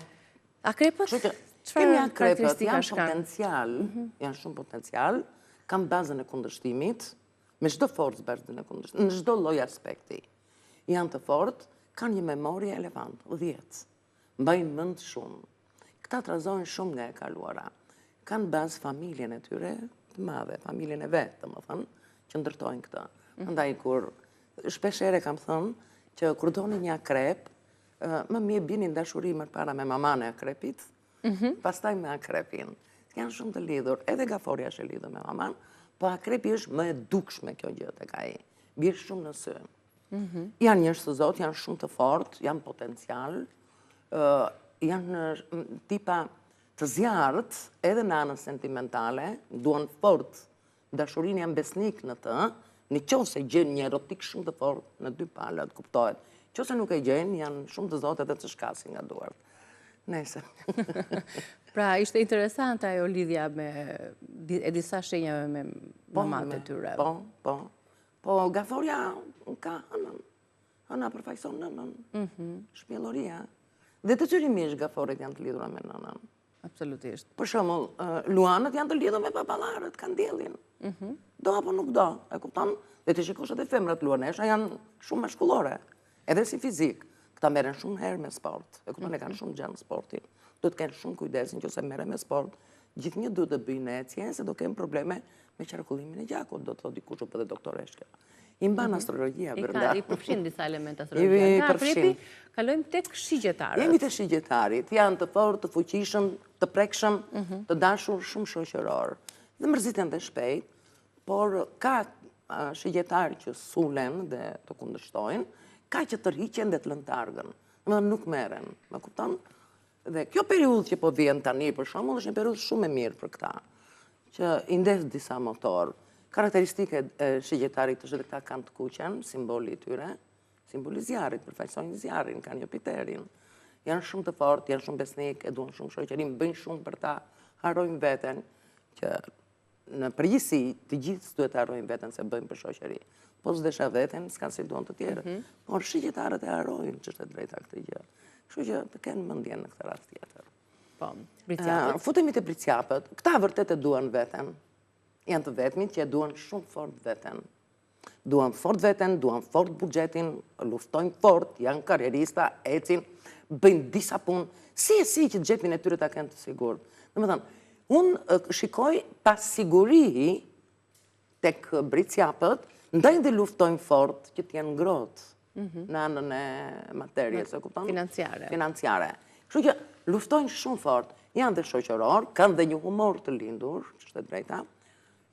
S1: Akrepët,
S5: çfarë karakteristikash kanë? Janë potencial, mhm. janë shumë potencial, kanë bazën e kundërshtimit, me çdo forcë bazën e kundërshtimit, në çdo lloj aspekti. Janë të fortë, kanë një memorie elefant, 10. Mbajnë mend shumë. Këta trazohen shumë nga e kaluara. Kanë bazë familjen e tyre të madhe, familjen e vet, domethënë, që ndërtojnë këtë. Mhm. Prandaj kur shpesh herë kam thënë që kur doni një akrep, më mirë bini në dashuri më para me mamanë e akrepit, mhm. pastaj me akrepin. Janë shumë të lidhur, edhe gaforja është e lidhur me mamanë, po akrepi është më e dukshme kjo gjë tek ai. Bie shumë në sy. Mhm. Janë njerëz të zotë, janë shumë të fortë, janë potencial, janë tipa të zjarrtë edhe në anën sentimentale, duan fort dashurinë, janë besnikë në të, në qoftë se gjejnë një erotikë shumë të fortë në dy palët, kuptohet. Qoftë se nuk e gjejnë, janë shumë të zotë edhe të shkasin nga duart. Nejse.
S1: Pra, ishte interesante ajo lidhja me e disa shenjave me po, mamat e tyre.
S5: Po, po. Po, gaforja ka hënën. Hëna përfaqëson nënën. Mhm. Shpjelloria. Dhe detyrimisht gaforet janë të lidhura me nënën.
S1: Absolutisht.
S5: Për shembull, luanët janë të lidhur me baballarët, kanë diellin. Mhm. Do apo nuk do, e kupton? Dhe të shikosh edhe femrat luanesha janë shumë mashkullore, edhe si fizik. Këta merren shumë herë me sport, e kupton, e kanë mhm. shumë xhan sportin. Duhet të kenë shumë kujdes në qoftë se merren me sport, gjithnjë duhet të bëjnë ecje, se do kenë probleme me qarkullimin e gjakut, do të thotë dikush u bë dhe doktoreshë kjo. I mban mhm. astrologjia
S1: brenda. I përfshin disa elemente astrologjia. Nga akrepi, kalojmë tek
S5: shigjetarët. Jemi te shigjetarët, janë të fortë, të fuqishëm, të prekshëm, mhm. të dashur, shumë shoqërorë. Dhe mërziten dhe shpejt, por ka shigjetarë që sulen dhe të kundërshtojnë, ka që tërhiqen dhe të lënë targën. Dhe nuk merren, më kupton? Dhe kjo periudhë që po vjen tani, për shembull, është një periudhë shumë e mirë për këta, që i ndez disa motorë. Karakteristike e shigjetarit është edhe këta kanë të kuqen, simboli i tyre, simboli i zjarrit, përfaqësojnë zjarrin, kanë Jupiterin. Janë shumë të fortë, janë shumë besnikë, e duan shumë shoqërinë, bëjnë shumë për ta, harrojnë veten. Që në përgjithësi të gjithë s'duhet të harrojnë veten se bëjmë për shoqëri. Po s'desha veten, s'ka si duan të tjerët. Mhm. Por shigjetarët e harrojnë ç'është e drejta këtë gjë. Kështu që të kenë mendjen në këtë rast tjetër.
S1: Po, bricjapët.
S5: Futemi te bricjapët. Këta vërtet e duan veten. Janë të vetmit që e duan shumë fort veten. Duan fort veten, duan fort buxhetin, luftojnë fort, janë karrierista, ecin, bëjnë disa punë, si e si që xhepin e tyre ta kenë të sigurt. Domethënë, unë shikoj pasiguri tek bricjapët, ndaj dhe luftojnë fort që të jenë ngrohtë mhm. në anën e materies, e kupton?
S1: Financiare.
S5: Financiare. Kështu që luftojnë shumë fort, janë dhe shoqërorë, kanë dhe një humor të lindur, që është e drejta,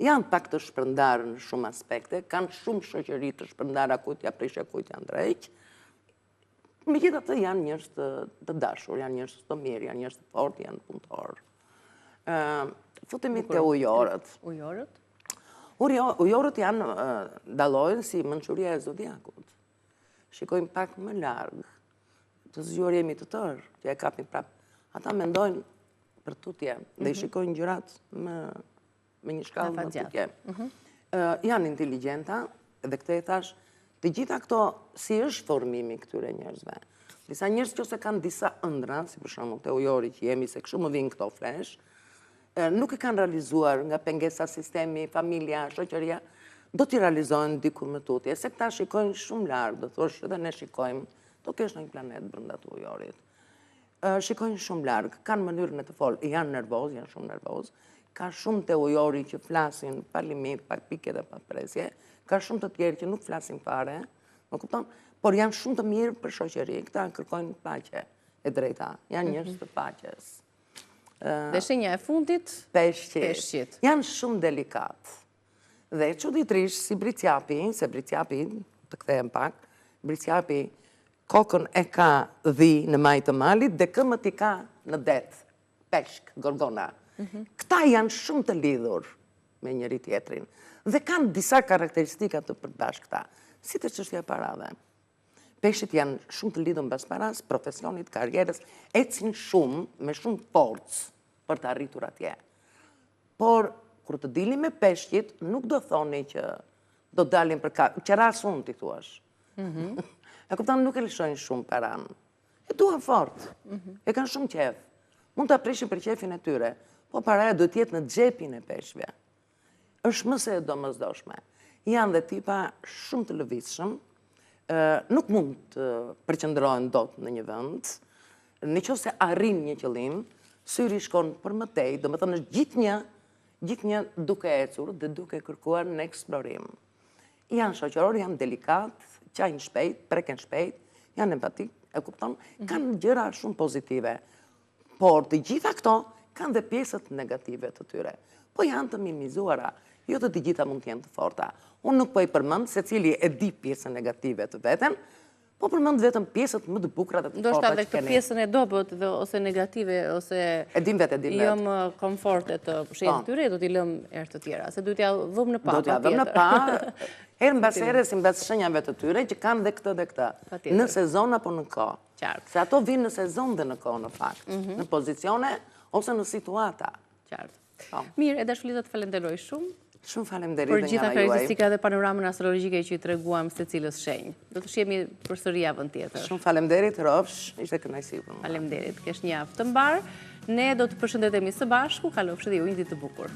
S5: Janë pak të shpërndarë në shumë aspekte, kanë shumë shoqëri të shpërndara kujt ia prish e kujt ia ndreq. Megjithatë janë njerëz të, të dashur, janë njerëz të mirë, janë njerëz të fortë, janë punëtorë. Futemi te ujorët.
S1: Ujorët?
S5: Ujorët janë, dallojnë si mençuria e zodiakut. Shikojnë pak më larg. Të zgjuar jemi të tërë, që e kapin prapë. Ata mendojnë për tutje dhe i mhm. shikojnë gjërat më me një shkallë më tutje. Mhm. Janë inteligenta, dhe këtë e thashë, të gjitha këto, si është formimi i këtyre njerëzve. Disa njerëz që ose kanë disa ëndrra, si për shembull te ujori që jemi, se kështu më vijnë këto flash, nuk e kanë realizuar nga pengesa sistemi, familja, shoqëria, do t'i realizojnë diku më tutje, se këta shikojnë shumë larg, do thosh edhe ne shikojmë, do kesh ndonjë planet brenda të ujorit. Shikojnë shumë larg, kanë mënyrën e të folë, janë nervozë, janë shumë nervozë, ka shumë te ujori që flasin pa limit, pa pikë dhe pa presje, ka shumë të tjerë që nuk flasin fare, më kupton? Por janë shumë të mirë për shoqëri, këta kërkojnë paqe, e drejta, janë njerëz të paqes.
S1: Dhe shenja e fundit?
S5: Peshqit. Peshqit. Janë shumë delikat. Dhe çuditërisht, si bricjapi, se bricjapi, të kthehem pak, bricjapi kokën e ka dhi në majë të malit dhe këmbët i ka në det, peshk, gorgona. Mhm. Këta janë shumë të lidhur me njëri-tjetrin dhe kanë disa karakteristika të përbashkëta, si te çështja e parave. Peshqit janë shumë të lidhur mbas parasë, profesionit, karrierës, ecin shumë, me shumë forcë për të arritur atje. Por, kur të dilni me peshqit, nuk do thoni që do dalin për ka... Qerasë unë, t'i thuash. Mhm. E kupton, nuk e lëshojnë shumë paranë. E duan fort. Mhm. E kanë shumë qejf. Mund ta prishin për qejfin e tyre, po paraja duhet të jetë në xhepin e peshqve. Është më se e domosdoshme. Janë dhe tipa shumë të lëvizshëm, nuk mund të përqendrohen dot në një vend, në qoftë se arrin një qëllim, syri shkon për më tej, domethënë është gjithnjë, gjithnjë duke ecur dhe duke kërkuar në eksplorim. Janë shoqërorë, janë delikat, qajnë shpejt, preken shpejt, janë empatik, e kupton, mhm. kanë gjëra shumë pozitive. Por të gjitha këto kanë dhe pjesët negative të tyre. Po janë të minimizuara, jo të të gjitha mund të jenë të forta. Unë nuk po i përmend secili e di pjesën negative të veten, po përmend vetëm pjesët më të bukura dhe të forta që keni.
S1: Ndoshta dhe këtë pjesën e dobët dhe ose negative ose
S5: e dim vetë, e dim vetë.
S1: Jo më komforte të shenjës po. tyre, do t'i lëmë herë të tjera, se duhet t'ia vëmë në pah.
S5: Do t'ia vëmë në pah, herë mbas here simbas shenjave të tyre që kanë dhe këtë dhe këtë. Në sezon apo në kohë.
S1: Qartë.
S5: Se ato vijnë në sezon dhe në kohë në fakt, mhm. në pozicione ose në situata.
S1: Qartë. Po. Mirë, e dashur Liza të falenderoj
S5: shumë. Shumë faleminderit
S1: Për gjitha karakteristikat dhe panoramën astrologjike që i treguam secilës shenjë. Do të shihemi përsëri javën tjetër.
S5: Shumë faleminderit, rrofsh, ishte kënaqësi
S1: për mua. Faleminderit, kesh një javë të mbarë. Ne do të përshëndetemi së bashku, kalofshi dhe ju një ditë të bukur.